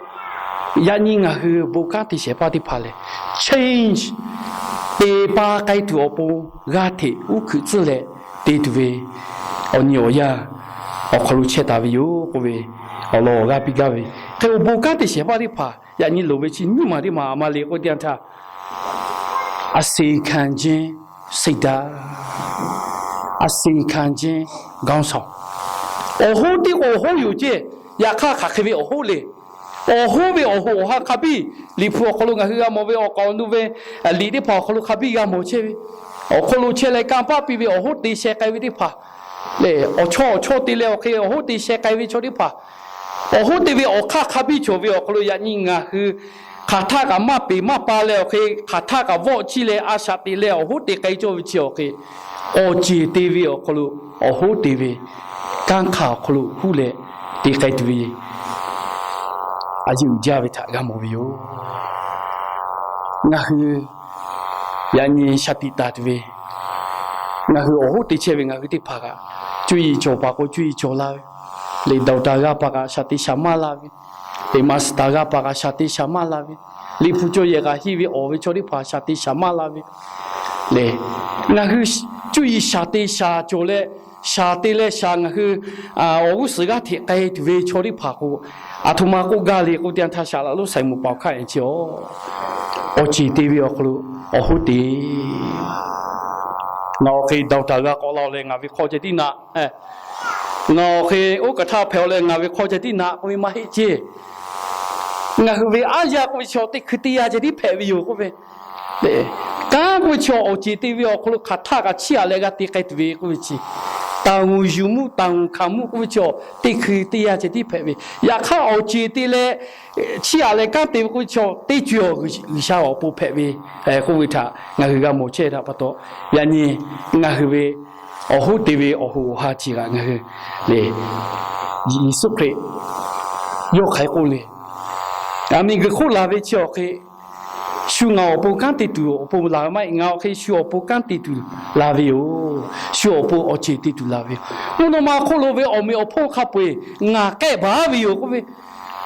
yaꞈ nyi ngaˬ hui bon kanˉ te shehˍ hpaˇ teˇ hpaˍ lehˬ, change, peˬ pa k'ai tuˬ awˬ pon g'a hteꞈ uˉ hkuiꞈ tcuhˇ leh te tuˬ ve awˬ nyi awˬ yanˇ awˬ hk'aw lo chehˇ taˍ ve yoˬ k'oˆ ve awˬ lawn awˬ g'aˇ piˇ gaˇ ve. Hk'e awˬ bon kanˉ te shehˍ hpaˇ teˇ hpaˍ yaꞈ nyi loˍ ve chi nyiˇ maˬ teˇ maˬ a ma le k'oˆ teˇ yanˇ htaˇ, အစေခံခြင်းစိတ်ဓာတ်, အစေခံခြင်းခေါင်းဆောင်. Awˬ hoˉ teˇ k'o awˬ hoˉ yoˬ ceˇ. Yaꞈ hk'aˇ hk'aˬ hk'e ve awˬ hoˉ le. Awˬ hoˉ ve awˬ hoꞈ awˬ ha hk'a biˇ, Liꞈ hpu awˬ hk'aw lo ngaˬ hui g'a mawˬ ve awˬ k'aoˍ awˬ nu ve liꞈ teˇ hpaˍ awˬ hk'aw lo hk'a biˇ g'a mawˬ chehˇ ve, awˬ hk'aw lo chehˇ leh kanˇ paˆ piˇ ve awˬ hoˉ te sheh k'ai ve teˇ hpaˍ lehˬ, awˬ chawˇ awˬ chawˇ te leh awˬ hk'e awˬ hoˉ te sheh k'ai ve chaw teˇ hpaˍ, awˬ hoˉ te ve awˬ hk'aˇ hk'a biˇ cawˬ ve awˬ hk'aw lo yaꞈ nyi ngaˬ hui hk'aˬ htaˆ kaꞈ maˇ peˬ maˇ pa leh awˬ hk'e hk'aˬ htaˆ kaꞈ vawˆ ciˇ leh a shaꞈ teꞈ leh awˬ hoˉ te k'ai cawˇ ve chi awˬ hk'e, awˬ ceˬ te ve awˬ hk'aw lo awˬ hoˉ te ve kanˉ hk'aˇ awˬ hk'aw lo huˉ leh te k'ai tuˬ ve a yeˇ uiˍ jaˇ ve htaꞈ g'a mawˬ ve yoˬ. Ngaˬ hui yaꞈ nyi shaˍ tiꞈ taˍ tuˬ ve, ngaˬ hui awˬ hoˉ te chehˇ ve ngaˬ hui teˇ hpaˍ kaꞈ, cuˇ yiˍ cawˬ paˍ k'o cuˇ yiˍ cawˬ la ve, liꞈ dawˬ taˍ g'a paˍ kaꞈ shaˍ te shaˍ maˇ la ve, liꞈ maˍ suhˍ taˍ g'a paˍ kaꞈ shaˍ te shaˍ maˇ la ve, liꞈ hpu cawˇ yehˬ kaꞈ henˇ ve awˬ ve chaw teˇ hpaˍ shaˍ te shaˍ maˇ la ve lehˬ, ngaˬ hui cuˇ yiˍ shaˍ te shaˍ cawˬ leh, shaˍ te leh shaˍ ngaˬ hui awˬ g'uˇ suhˍ g'aˇ hteꞈ k'ai tuˬ ve chaw teˇ hpaˍ k'o, aˬ htoꞈ ma k'oˆ gaˇ le k'oˆ teˇ yanˇ htaˇ, Saˍ laꞈ lonˉ Saˍmoˍ paoˬ hk'aˇ chi awˬ, awˬ ceˬ te ve awˬ hk'aw lo awˬ hoˉ te. Ngaˬ awˬ hk'e dawˬ taˍ g'a k'awꞈ la leh ngaˬ ve hk'aw ceh tiˉ naꞈ, ngaˬ awˬ hk'e oˇ kaꞈ htaˇ hpehꞈ-aw leh ngaˬ ve hk'aw ceh tiˉ naꞈ k'oˆ ve maˇ heˆ ceˇ. Ngaˬ hui ve aˉ yaˇ k'oˆ ve chi teˇ hkui teˇ yanˇ ceh tiˉ hpehꞈ ve yoˬ k'oˆ ve, kanˉ k'oˆ ve chi awˬ ceˬ te ve awˬ hk'aw lo hk'aˬ htaˆ kaꞈ chiˇ aꞈ leh g'a te k'ai tuˬ ve k'oˆ ve chi, taˍ g'uˬ yuˬ mvuhˇ taˍ g'uˬ hkanˍ mvuhˇ k'oˆ ve chi teˇ hkui teˇ yanˇ ceh tiˉ hpehꞈ ve. Yaꞈ hk'aˇ awˬ ceˬ te leh chiˇ aꞈ leh kanˉ te ve k'oˆ ve chi teˇ co-e awˬ G'uiˬsha awˬ pon hpehꞈ ve k'oˆ ve htaꞈ ngaˬ hui g'a mawˬ chehˇ htaꞈ pa taw, yaꞈ nyi ngaˬ hui ve awˬ hoˉ te ve awˬ hoꞈ awˬ ha chi kaꞈ ngaˬ hui le, Yeˍsuˆ Hkriꞈ yawˇ hk'aˬ hk'e k'oˆ le, aˬ miˍ guiˬ hk'oˆ laˬ ve chi awˬ hk'e, shu ngaˬ awˬ pon kanˉ te tuˬ awˬ pon laˬ ve maˇ heˆ. Ngaˬ awˬ hk'e shu awˬ pon kanˉ te tuˬ laˬ ve yoˬ. Shu awˬ pon awˬ ceˬ te tuˬ laˬ ve yoˬ. Mvuhˇ naw ma hk'oˆ lo ve awˬ meꞈ awˬ hponˇ hk'a peu-eˬ ngaˬ k'ehˆ baˬ ve yoˬ k'oˆ ve,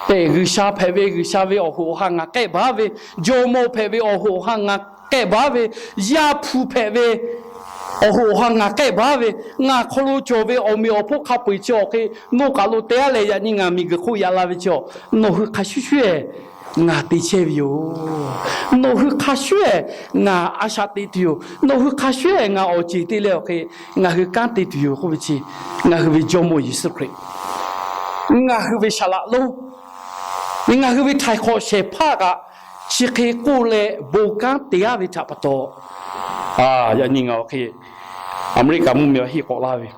G'uiˬsha hpehꞈ ve G'uiˬsha ve awˬ hoꞈ awˬ ha ngaˬ k'ehˆ baˬ ve, jawˇmawˇ hpehꞈ ve awˬ hoꞈ awˬ ha ngaˬ k'ehˆ baˬ ve, Yaˇ hpu hpehꞈ ve awˬ hoꞈ awˬ ha ngaˬ k'ehˆ baˬ ve, ngaˬ hk'aw lo cawˬ ve awˬ meꞈ awˬ hponˇ hk'a peu-eˬ chi awˬ hk'e nawˬ kaˬ lo te-a leh yaꞈ nyi ngaˬ miˬguiˬ hk'oˆ yaꞈ la ve chi, nawˬ hui hk'a shuˍ shuˍ-eˬ ngaˬ te chehˇ ve yoˬ. Nawˬ hui hk'a shuˍ-eˬ ngaˬ a shaꞈ teꞈ tuˬ yoˬ. Nawˬ hui hk'a shuˍ-eˬ ngaˬ awˬ ceˬ te leh awˬ hk'e ngaˬ hui kanˉ te tuˬ yoˬ k'oˆ ve chi, ngaˬ hui ve Jawˇmawˇ Yeˍsuˆ Hkriꞈ, ngaˬ hui ve Saˍ laꞈ lonˉ, ngaˬ hui ve htaiˍ hk'awꞈ shehˍ hpaˇ kaꞈ chi hk'e k'oˆ leh bon kanˉ te-a ve htaꞈ pa taw, yaꞈ nyi ngaˬ awˬ hk'e Aˍmeˍriˆkaˍ mvuhˇmiˬ awˬ henˇ k'awꞈ la ve,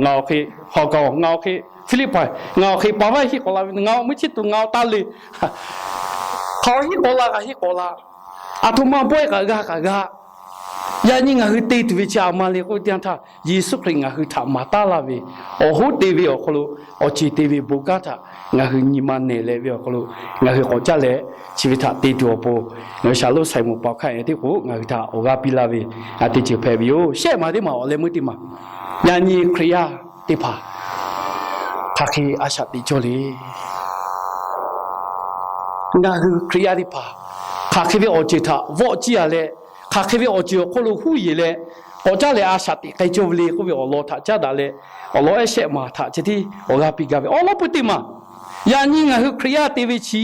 ngaˬ awˬ hk'e Hawˬ gaˬ, ngaˬ awˬ hk'e Hpiˇliˇpaˍ, ngaˬ awˬ hk'e paˍ vaˇ henˇ k'awꞈ la ve, ngaˬ awˬ meuˇ chi tuˬ ngaˬ awˬ taˇ le, hk'aˬ henˇ k'awꞈ la kaꞈ henˇ k'awꞈ la, aˬ htoꞈ ma bawehˇ kaꞈ g'a kaꞈ g'a. Yaꞈ nyi ngaˬ hui te tuˬ ve chi aˬ ma le k'oˆ ve teˇ yanˇ htaˇ, Yeˍsuˆ Hkriꞈ ngaˬ hui htaꞈ maˍ taˉ laˇ ve awˬ hoˉ te ve awˬ hk'aw lo, awˬ ceˬ te ve bon kanˉ htaꞈ ngaˬ hui nyi ma nehˬ leh ve awˬ hk'aw lo, ngaˬ hui k'awꞈ caˇ leh chi ve htaꞈ te tuˬ awˬ pon, ngaˬ hui Saˍ laꞈ lonˉ Saˍmoˍ paoˬ hk'aˇ teˇ k'o ngaˬ hui htaꞈ awˬ g'aˇ piˇ laˇ ve, a teˇ ceuˬ hpehꞈ ve yoˬ. Shehˆ maˬ teˇ maˬ awˬ leh meuˇ teˇ maˬ, yaꞈ nyi Hkriꞈ yaˇ teˇ hpaˍ hk'aˬ hk'e a shaꞈ teꞈ cawˇ le. Ngaˬ hui Hkriꞈ yaˇ teˇ hpaˍ hk'aˬ hk'e ve awˬ ceuˬ htaꞈ vawˆ ciˇ-a leh, hk'aˬ hk'e ve awˬ ceuˬ awˬ hk'oˆ lo huˉ yeˬ leh, k'awꞈ caˇ leh a shaꞈ teꞈ k'ai cawˇ ve le k'oˆ ve awˬ lawn htaꞈ caˉ daꞈ leh, awˬ lawn ehˉ shehˆ maˬ htaꞈ ceh tiˉ awˬ g'aˇ piˇ gaˇ ve. Awˬ lawn pui teˇ maˬ, yaꞈ nyi ngaˬ hui Hkriꞈ yaˇ te ve chi,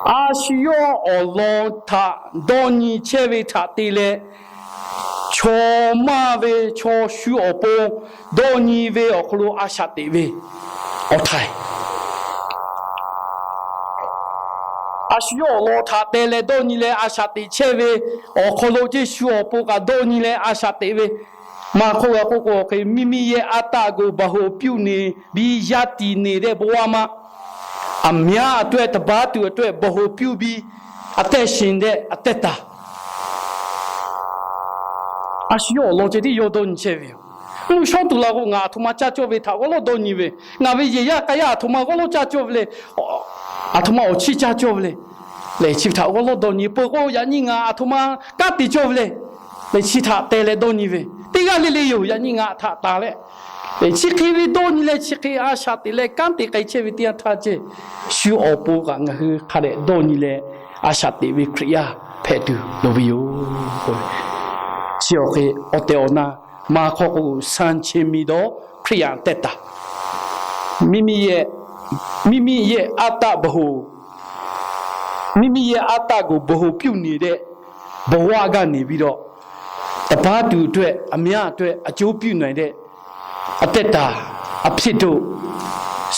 a shu yawˇ awˬ lawn htaꞈ dawˇ nyi chehˇ ve htaꞈ te leh, hkaw maˇ ve chaw shu awˬ pon dawˇ nyi ve awˬ hk'aw lo a shaꞈ teꞈ ve awˬ htaiˍ, a shu yawˇ awˬ lawn htaꞈ teh leh dawˇ nyi leh a shaꞈ teꞈ chehˇ ve awˬ hk'aw lo ceˇ, shu awˬ pon kaꞈ dawˇ nyi leh a shaꞈ teꞈ ve. Maˇ k'oˆ g'a k'oˆ k'o hk'e, miˇ miˇ yehˬ a taˆ g'oˍ ဗဟုပြု နေပြီး ရပ်တည်နေတဲ့ ဘဝမှ အများအတွက် တပါးသူအတွက် ဗဟုပြုပြီး အသက်ရှင်တဲ့ အသက်တာ A shu yawˇ awˬ lawn ceh tiˉ yawˇ dawˇ nyi chehˇ ve yoˬ. Mvuhˇ shawˉ tuˬ la k'o, ngaˬ aˬ htoꞈ ma caˇ cawˇ ve htaꞈ g'awˇ lawˇ dawˇ nyi ve, ngaˬ ve yehˬ yaˇ k'a yaˇ aˬ htoꞈ ma g'awˇ lawˇ caˇ cawˇ ve le, aˬ htoꞈ ma awˬ chiˇ caˇ cawˇ ve le, lehˬ chi htaꞈ g'awˇ lawˇ dawˇ nyi peuˬ k'o, yaꞈ nyi ngaˬ aˬ htoꞈ ma kanˉ te cawˇ ve le, lehˬ chi htaꞈ teh leh dawˇ nyi ve teˇ g'aˇ le le yoˬ. Yaꞈ nyi ngaˬ htaꞈ taˍ leh, lehˬ chi hk'e ve dawˇ nyi leh chi hk'e a shaꞈ teꞈ leh kanˉ te k'ai chehˇ ve teˇ yanˇ htaˇ ceh, shu awˬ pon kaꞈ ngaˬ hui hk'a dehꞈ dawˇ nyi leh a shaꞈ teꞈ ve Hkriꞈ yaˇ hpehꞈ tuˬ loˍ ve yoˬ. Chi awˬ hk'e awˬ tehˬ awˬ na maˇ hk'awˇ k'o, စံချင်မည်သော ခရစ်ယာန်အသက်တာ, မိမိရဲ့ မိမိရဲ့အတ္တဗဟု မိမိရဲ့အတ္တကို ဗဟုပြုနေတဲ့အဘဝကနေပြီးတော့ တစ်ပါးသူအတွက် အများအတွက် အကျိုးပြုနိုင်တဲ့အသက်တာအဖြစ်သို့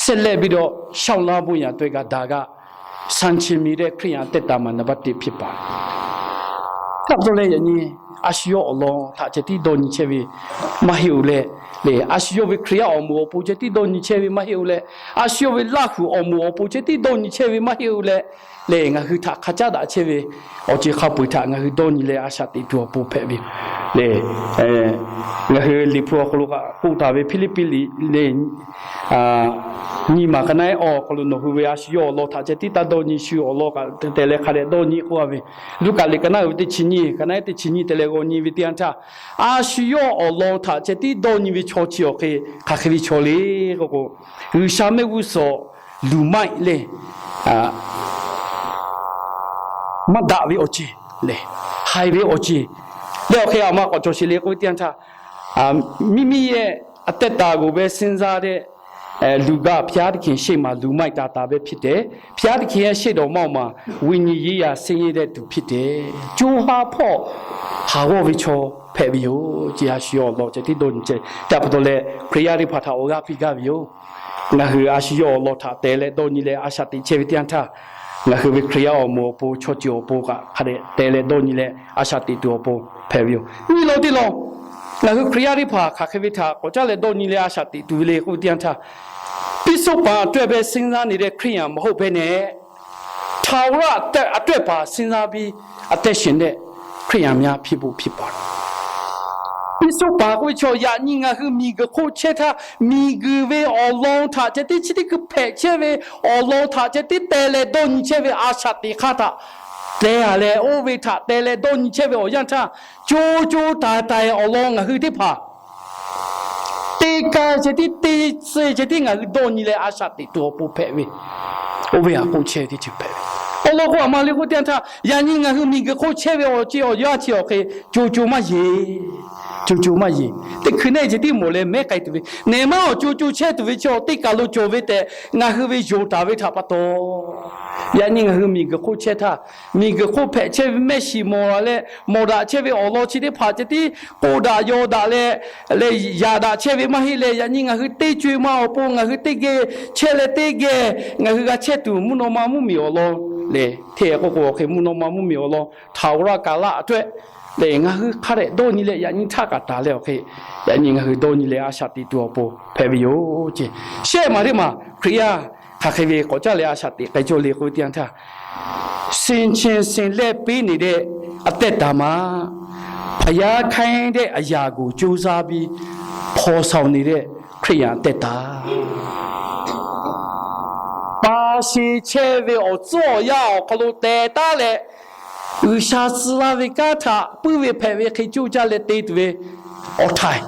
ဆက်လက်ပြီးတော့ လျှောက်လှမ်းဖို့ရန်အတွက်က ဒါက စံချင်မည်တဲ့ ခရစ်ယာန်အသက်တာမှာ နံပါတ်တစ်ဖြစ်ပါတယ်။ ဒါကြောင့်လဲ ယနေ့ a shu yawˇ awˬ lawn htaꞈ ceh tiˉ dawˇ nyi chehˇ ve maˇ heˆ-oˬ leh, lehˬ a shu yawˇ ve Hkriꞈ yaˇ awˬ moˍ awˬ pon ceh tiˉ dawˇ nyi chehˇ ve maˇ heˆ-oˬ leh, a shu yawˇ ve Laˇ huˍ awˬ moˍ awˬ pon ceh tiˉ dawˇ nyi chehˇ ve maˇ heˆ-oˬ leh, lehˬ ngaˬ hui htaꞈ hk'a caˉ daꞈ chehˇ ve awˬ ceuˬ hk'a peu-eˬ htaꞈ ngaˬ hui dawˇ nyi leh a shaꞈ teꞈ tuˬ awˬ pon hpehꞈ ve yoˬ. Lehˬ ngaˬ hui Liꞈ hpu awˬ hk'aw lo kaꞈ k'oˆ taˍ ve, Hpiˇliˇpiˆ liꞈ lehˬ nyiˇ maˬ ka naˉ-ehˉ awˬ hk'aw lo nawˬ hui ve a shu yawˇ awˬ lawn htaꞈ ceh tiˉ taˇ dawˇ nyi, shu awˬ lawn kaꞈ te leh hk'a dehꞈ dawˇ nyi k'oˆ a ve, Luˉkaꞈ liꞈ ka naˉ uiˍ ve teˇ chi nyiˇ, ka naˉ-ehˉ teˇ chi nyiˇ te leh g'aw nyi ve teˇ yanˇ htaˇ, a shu yawˇ awˬ lawn htaꞈ ceh tiˉ dawˇ nyi ve chaw chi awˬ hk'e hk'aˬ hk'e ve chaw le k'oˆ k'o, G'uiˬsha mehˆ g'uˇ suhˍ luˬ maiˆ leh maˇ daꞈ ve awˬ ceuˬ leh, haiˬ ve awˬ ceuˬ leh awˬ hk'e a ma k'awꞈ cawˬ sheˍ le k'oˆ ve teˇ yanˇ htaˇ, မိမိရဲ့အသက်တာကိုပဲ စဉ်းစားတဲ့ လူက ဘုရားသခင်ရှေ့မှာ လူမိုက်တာတာပဲဖြစ်တယ်။ ဘုရားသခင်ရဲ့ရှေ့တော်မှောက်မှာ ဝိညာဉ်ရေးရာဆင်းရဲတဲ့သူဖြစ်တယ်။ ကြိုးဟါဖော့ ဟးဂီၢ် ve chaw hpehꞈ ve yoˬ. Chi a shu yawˇ awˬ lawn ceh tiˉ dawˇ nyi chehˇ ve htaꞈ pa taw leh, Hkriꞈ yaˇ teˇ hpaˍ htaꞈ awˬ g'aˇ piˇ gaˇ ve yoˬ. Ngaˬ hui a shu yawˇ awˬ lawn htaꞈ te leh dawˇ nyi leh a shaꞈ teꞈ chehˇ ve teˇ yanˇ htaˇ, ngaˬ hui ve Hkriꞈ yaˇ awˬ moˍ awˬ pon, chaw ceuˬ awˬ pon kaꞈ hk'a dehꞈ te leh dawˇ nyi leh a shaꞈ teꞈ tuˬ awˬ pon hpehꞈ ve yoˬ. Nyiˇ lawn teˇ lawn, ngaˬ hui Hkriꞈ yaˇ teˇ hpaˍ hk'aˬ hk'e ve htaꞈ k'awꞈ caˉ leh dawˇ nyi leh a shaꞈ teꞈ tuˬ ve le k'oˆ ve teˇ yanˇ htaˇ, ပစ္စုပ္ပန်အတွက်ပဲ စဉ်းစားနေတဲ့ ခရစ်ယာန် မဟုတ်ဘဲနဲ့ ထာဝရအတွက်ပါ စဉ်းစားပြီး အသက်ရှင်တဲ့ ခရစ်ယာန်များ ဖြစ်ဖို့ဖြစ်ပါတယ်။ ပစ္စုပ္ပန် k'oˆ ve chaw, yaꞈ nyi ngaˬ hui miˬguiˬ hk'oˆ chehˇ htaˇ, miˬguiˬ ve awˬ lawn htaꞈ ceh tiˉ chi teˇ hkui hpehꞈ chehˇ ve awˬ lawn htaꞈ ceh tiˉ teh leh dawˇ nyi chehˇ ve a shaꞈ teꞈ hk'aˇ htaꞈ teh a leh, oˇ ve htaꞈ teh leh dawˇ nyi chehˇ ve awˬ yanˇ htaˇ, co co taiˍ taiˍ awˬ lawn ngaˬ hui teˇ hpaˍ teˇ kaˇ ceh tiˉ, teˇ suh ceh tiˉ ngaˬ hui dawˇ nyi leh a shaꞈ teꞈ tuˬ awˬ pon hpehꞈ ve, oˇ ve htaꞈ k'oˆ chehˇ ve teˇ ceuˬ hpehꞈ ve. Awˬ lawn k'o, a ma le k'oˆ teˇ yanˇ htaˇ, yaꞈ nyi ngaˬ hui miˬguiˬ hk'oˆ chehˇ ve awˬ ceuˬ awˬ yanˇ chi awˬ hk'e co co maˇ yeˬ, co co maˇ yeˬ. Teˇ hkui neˇ ceh tiˉ mawˬ leh mehˉ k'ai tuˬ ve, nehˬ maˇ awˬ co co chehˇ tuˬ ve chi awˬ teˇ kaˬ lo cawˬ ve tehꞈ ngaˬ hui ve yonˍ taˍ ve htaꞈ pa taw, yaꞈ nyi ngaˬ hui miˬguiˬ hk'oˆ chehˇ htaˇ, miˬguiˬ hk'oˆ hpehꞈ chehˇ ve mehˆ shiˍ mawˬ a leh mawˬ daꞈ chehˇ ve awˬ lawn chi teˇ hpaˍ ceh tiˉ k'oˆ daꞈ yaw daꞈ leh, leh yaꞈ daꞈ chehˇ ve maˇ heˆ leh, yaꞈ nyi ngaˬ hui teˇ co e ma awˬ pon ngaˬ hui teˇ geh chehˇ leh teˇ geh ngaˬ hui g'a chehˇ tuˬ, mvuhˇ naw ma mvuhˇmiˬ awˬ lawn lehˬ, hteˇ k'oˆ k'o, awˬ hk'e mvuhˇ naw ma mvuhˇmiˬ awˬ lawn ထာဝရကာလ awˬ tehꞈ lehˬ, ngaˬ hui hk'a dehꞈ dawˇ nyi leh yaꞈ nyi htaˇ kaꞈ taˍ leh awˬ hk'e, yaꞈ nyi ngaˬ hui dawˇ nyi leh a shaꞈ teꞈ tuˬ awˬ pon hpehꞈ ve yoˬ. Chi shehˆ maˬ teˇ maˬ Hkriꞈ yaˇ hk'aˬ hk'e ve k'awꞈ caˇ leh a shaꞈ teꞈ k'ai cawˇ le k'oˆ ve teˇ yanˇ htaˇ, ဆင်ခြင်ဆင်လက်ပေးနေတဲ့ အသက်တာမှာ ဘုရားခိုင်းတဲ့အရာကို ကြိုးစားပြီး ဖော်ဆောင်နေတဲ့ ခရစ်ယာန်အသက်တာ Pa sheˍ chehˇ ve awˬ tcuhˉ awˬ yanˇ awˬ hk'aw lo teh taˉ leh, G'uiˬsha tcuh laˇ ve kanˉ htaꞈ puiˉ ve hpehꞈ ve hk'e coˇ caˇ leh te tuˬ ve awˬ htaiˍ.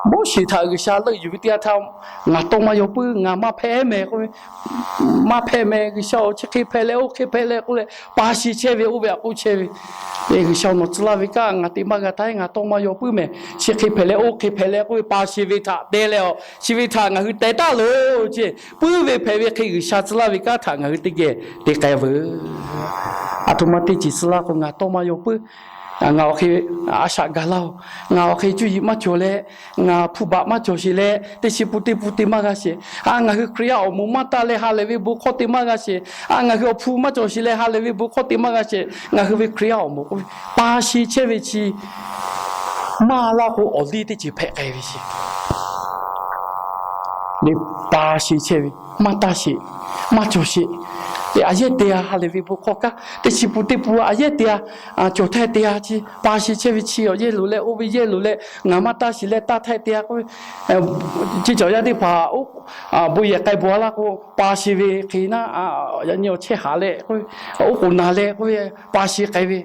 Moˉseˍ htaꞈ G'uiˬsha leuˆ yuˬ ve teˇ yanˇ htaˇ, ngaˬ tawˇ maˇ yaw puiˉ, ngaˬ maˇ hpehꞈ mehˍ k'oˆ ve, maˇ hpehꞈ mehˍ, G'uiˬsha-oˬ, chi hk'e hpehꞈ leh oˇ hk'e hpehꞈ leh k'oˆ leh, Pa sheˍ chehˇ ve oˇ ve htaꞈ k'oˆ chehˇ ve. G'uiˬsha-oˬ, nawˬ tcuh laˇ ve kanˉ ngaˬ te maˇ g'a taˉ, ngaˬ tawˇ maˇ yaw puiˉ mehˍ, chi hk'e hpehꞈ leh oˇ hk'e hpehꞈ leh k'oˆ ve, Pa sheˍ ve htaꞈ te leh, awˬ, chi ve htaꞈ ngaˬ hui teh taˉ loˬ ce. Puiˉ ve hpehꞈ ve hk'e G'uiˬsha tcuh laˇ ve kanˉ htaꞈ ngaˬ hui teˇ geh te k'ai veuˬ. aˬ htoꞈ ma teˇ ceuˬ suh laˇ k'o, ngaˬ tawˇ maˇ yaw puiˉ. Ngaˬ awˬ hk'e a shaꞈ gaˬ laˇ-oˬ. Ngaˬ awˬ hk'e cuˇ yiˍ maˇ cawˬ leh, ngaˬ hpu baꞈ maˇ cawˬ sheˍ leh, teˇ chi pun teˇ pun te maˇ g'a sheˍ. A, ngaˬ hui Hkriꞈ yaˇ awˬ moˍ maˇ taˇ leh ha lehˬ ve bon hkawˇ te maˇ g'a sheˍ. A, ngaˬ hui awˬ hpu maˇ cawˬ sheˍ leh ha lehˬ ve bon hkawˇ te maˇ g'a sheˍ. Ngaˬ hui ve Hkriꞈ yaˇ awˬ moˍ k'oˆ ve, pa shi chehˇ ve chi maˇ laˇ k'o, awˬ liˇ teˇ ceuˬ hpehꞈ k'ai ve sheˍ. Leh pa shi chehˇ ve, maˇ taˇ sheˍ, maˇ cawˬ sheˍ. Leh a yehˇ te-a, ha lehˬ ve bon hkawˇ kaꞈ teˇ chi pun teˇ pun a yehˇ te-a, cawˬ htehˇ te-a, chi pa shi chehˇ ve chi awˬ yehˇ loˍ leh, oˇ ve yehˇ loˍ leh, ngaˬ maˇ taˇ shiˍ leh taˇ htehˇ te-a k'oˆ ve, chi cawˬ yaˇ teˇ hpaˍ bon yehˬ k'ai bawˬ-a laˇ k'o, pa shi ve hk'e naˉ, yaꞈ nyi awˬ chehˇ haꞈ leh k'oˆ ve, oˉ k'oˍ naˍ leh k'oˆ ve, pa shi k'ai ve.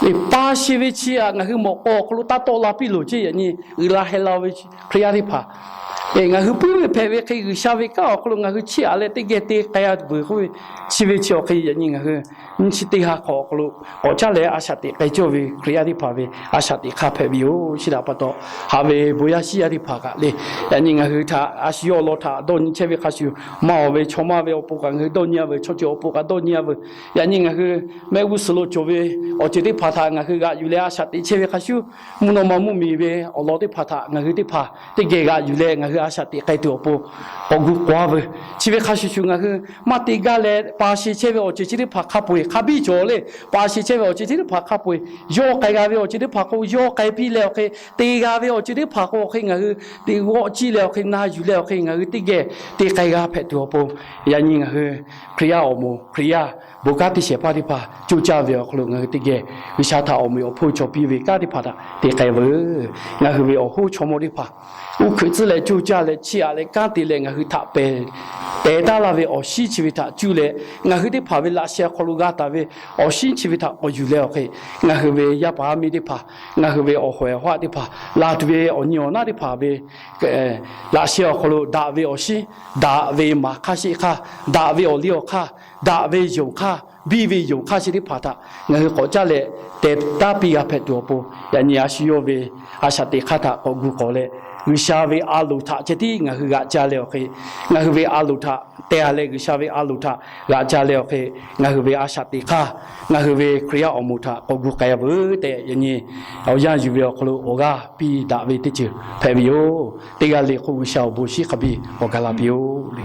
Leh pa shi ve chi-a, ngaˬ hui mawꞈ k'aw awˬ hk'aw lo taˇ tawˆ la piˇ loˬ ceˇ. Yaꞈ nyi uiˍ la heh la ve Hkriꞈ yaˇ teˇ hpaˍ, ngaˬ hui puiˉ ve hpehꞈ ve hk'e, G'uiˬsha ve kanˉ awˬ hk'aw lo ngaˬ hui chiˇ aꞈ leh teˇ geh te k'ai-a veuˬ k'oˆ ve, chi ve chi awˬ hk'e yaꞈ nyi ngaˬ hui nyiˇ chi teˇ ha hk'awꞈ awˬ hk'aw lo k'awꞈ caˇ leh a shaꞈ teꞈ k'ai cawˇ ve Hkriꞈ yaˇ teˇ hpaˍ ve a shaꞈ teꞈ hk'aˇ hpehꞈ ve yoˬ. Chi htaꞈ pa taw, haꞈ ve bon yaˇ shiˉ yaˇ teˇ hpaˍ kaꞈ leh, yaꞈ nyi ngaˬ hui htaꞈ a shu yawˇ awˬ lawn htaꞈ dawˇ nyi chehˇ ve hk'a shuˍ, maˇ awˬ ve chaw maˇ ve awˬ pon kaꞈ ngaˬ hui dawˇ nyi-a veuˬ, chaw ceuˬ awˬ pon kaꞈ dawˇ nyi-a veuˬ. Yaꞈ nyi ngaˬ hui mehˆ g'uˇ suhˍ lo cawˬ ve awˬ ceuˬ teˇ hpaˍ htaꞈ ngaˬ hui g'aꞈ yuˬ leh a shaꞈ teꞈ chehˇ ve hk'a shuˍ, mvuhˇ naw ma mvuhˇmiˬ ve awˬ lawn teˇ hpaˍ htaꞈ ngaˬ hui teˇ hpaˍ teˇ geh g'aꞈ yuˬ leh ngaˬ hui a shaꞈ teꞈ k'ai tuˬ awˬ pon k'awꞈ gu k'awꞈ-a veuˬ. Chi ve hk'a shuˍ shuˍ, ngaˬ hui maˇ te gaˇ leh pa shi chehˇ ve awˬ ceuˬ chi teˇ hpaˍ hk'a peu-eˬ hk'a biˇ cawˬ leh, pa shi chehˇ ve awˬ ceuˬ chi teˇ hpaˍ hk'a peu-eˬ yawˇ k'ai g'a ve awˬ ceuˬ teˇ hpaˍ k'o yawˇ k'ai piˇ leh awˬ hk'e, te g'a ve awˬ ceuˬ teˇ hpaˍ k'o awˬ hk'e ngaˬ hui te g'awˆ ciˇ leh awˬ hk'e na yuˬ leh awˬ hk'e ngaˬ hui teˇ geh te k'ai g'a hpehꞈ tuˬ awˬ pon, yaꞈ nyi ngaˬ hui Hkriꞈ yaˇ awˬ moˍ, Hkriꞈ yaˇ bon kanˉ teˇ shehˍ hpaˇ teˇ hpaˍ coˇ caˇ ve awˬ hk'aw lo ngaˬ hui teˇ geh G'uiˬsha htaꞈ awˬ meꞈ awˬ hponˇ cawˬ piˇ ve kanˉ teˇ hpaˍ htaꞈ te k'ai veuˬ. Ngaˬ hui ve awˬ hoˉ chaw mawˇ teˇ hpaˍ uˉ hkuiꞈ tcuhˉ leh coˇ caˇ leh chiˇ aꞈ leh kanˉ te leh ngaˬ hui htaꞈ pehˬ teh taˉ laˇ ve awˬ shinˉ chi ve htaꞈ cuˇ leh, ngaˬ hui teˇ hpaˍ ve laꞈ sheh awˬ hk'aw lo g'a taˍ ve awˬ shinˉ chi ve htaꞈ k'awꞈ yuˬ leh awˬ hk'e, ngaˬ hui ve yaˇ paˍ yaˇ miˇ teˇ hpaˍ, ngaˬ hui ve awˬ hawehˬ awˬ haˆ teˇ hpaˍ, laˬ tuˬ ve awˬ nyi awˬ naˉ teˇ hpaˍ ve laꞈ sheh awˬ hk'aw lo daꞈ ve awˬ shinˉ, daꞈ ve maˍ hk'aˇ sheˆ hk'aˇ, daꞈ ve awˬ liˇ awˬ hk'aˇ, daꞈ ve yonˍ hk'aˇ, biˇ ve yonˍ hk'aˇ chi teˇ hpaˍ htaꞈ ngaˬ hui k'awꞈ caˇ leh teh taˉ piˇ g'a hpehꞈ tuˬ awˬ pon, yaꞈ nyi a shu yawˇ ve a shaꞈ teꞈ hk'aˇ htaꞈ k'awꞈ gu k'awꞈ leh, G'uiˬsha ve a loˍ htaꞈ ceh tiˉ ngaˬ hui g'aꞈ ca leh awˬ hk'e, ngaˬ hui ve a loˍ htaꞈ teh-a leh G'uiˬsha ve a loˍ htaꞈ g'aꞈ ca leh awˬ hk'e, ngaˬ hui ve a shaꞈ teꞈ hk'aˇ, ngaˬ hui ve Hkriꞈ yaˇ awˬ moˍ htaꞈ k'awꞈ gu k'ai-a veuˬ tehꞈ, yaꞈ nyi awˬ yanˇ yuˬ ve awˬ hk'aw lo awˬ g'aˇ piˇ daꞈ ve teˇ ceuˬ hpehꞈ ve yoˬ. Teˇ g'aˇ le k'o, G'uiˬsha awˬ bon shinˉ hk'a biˇ awˬ ga la piˇ-oˬ le.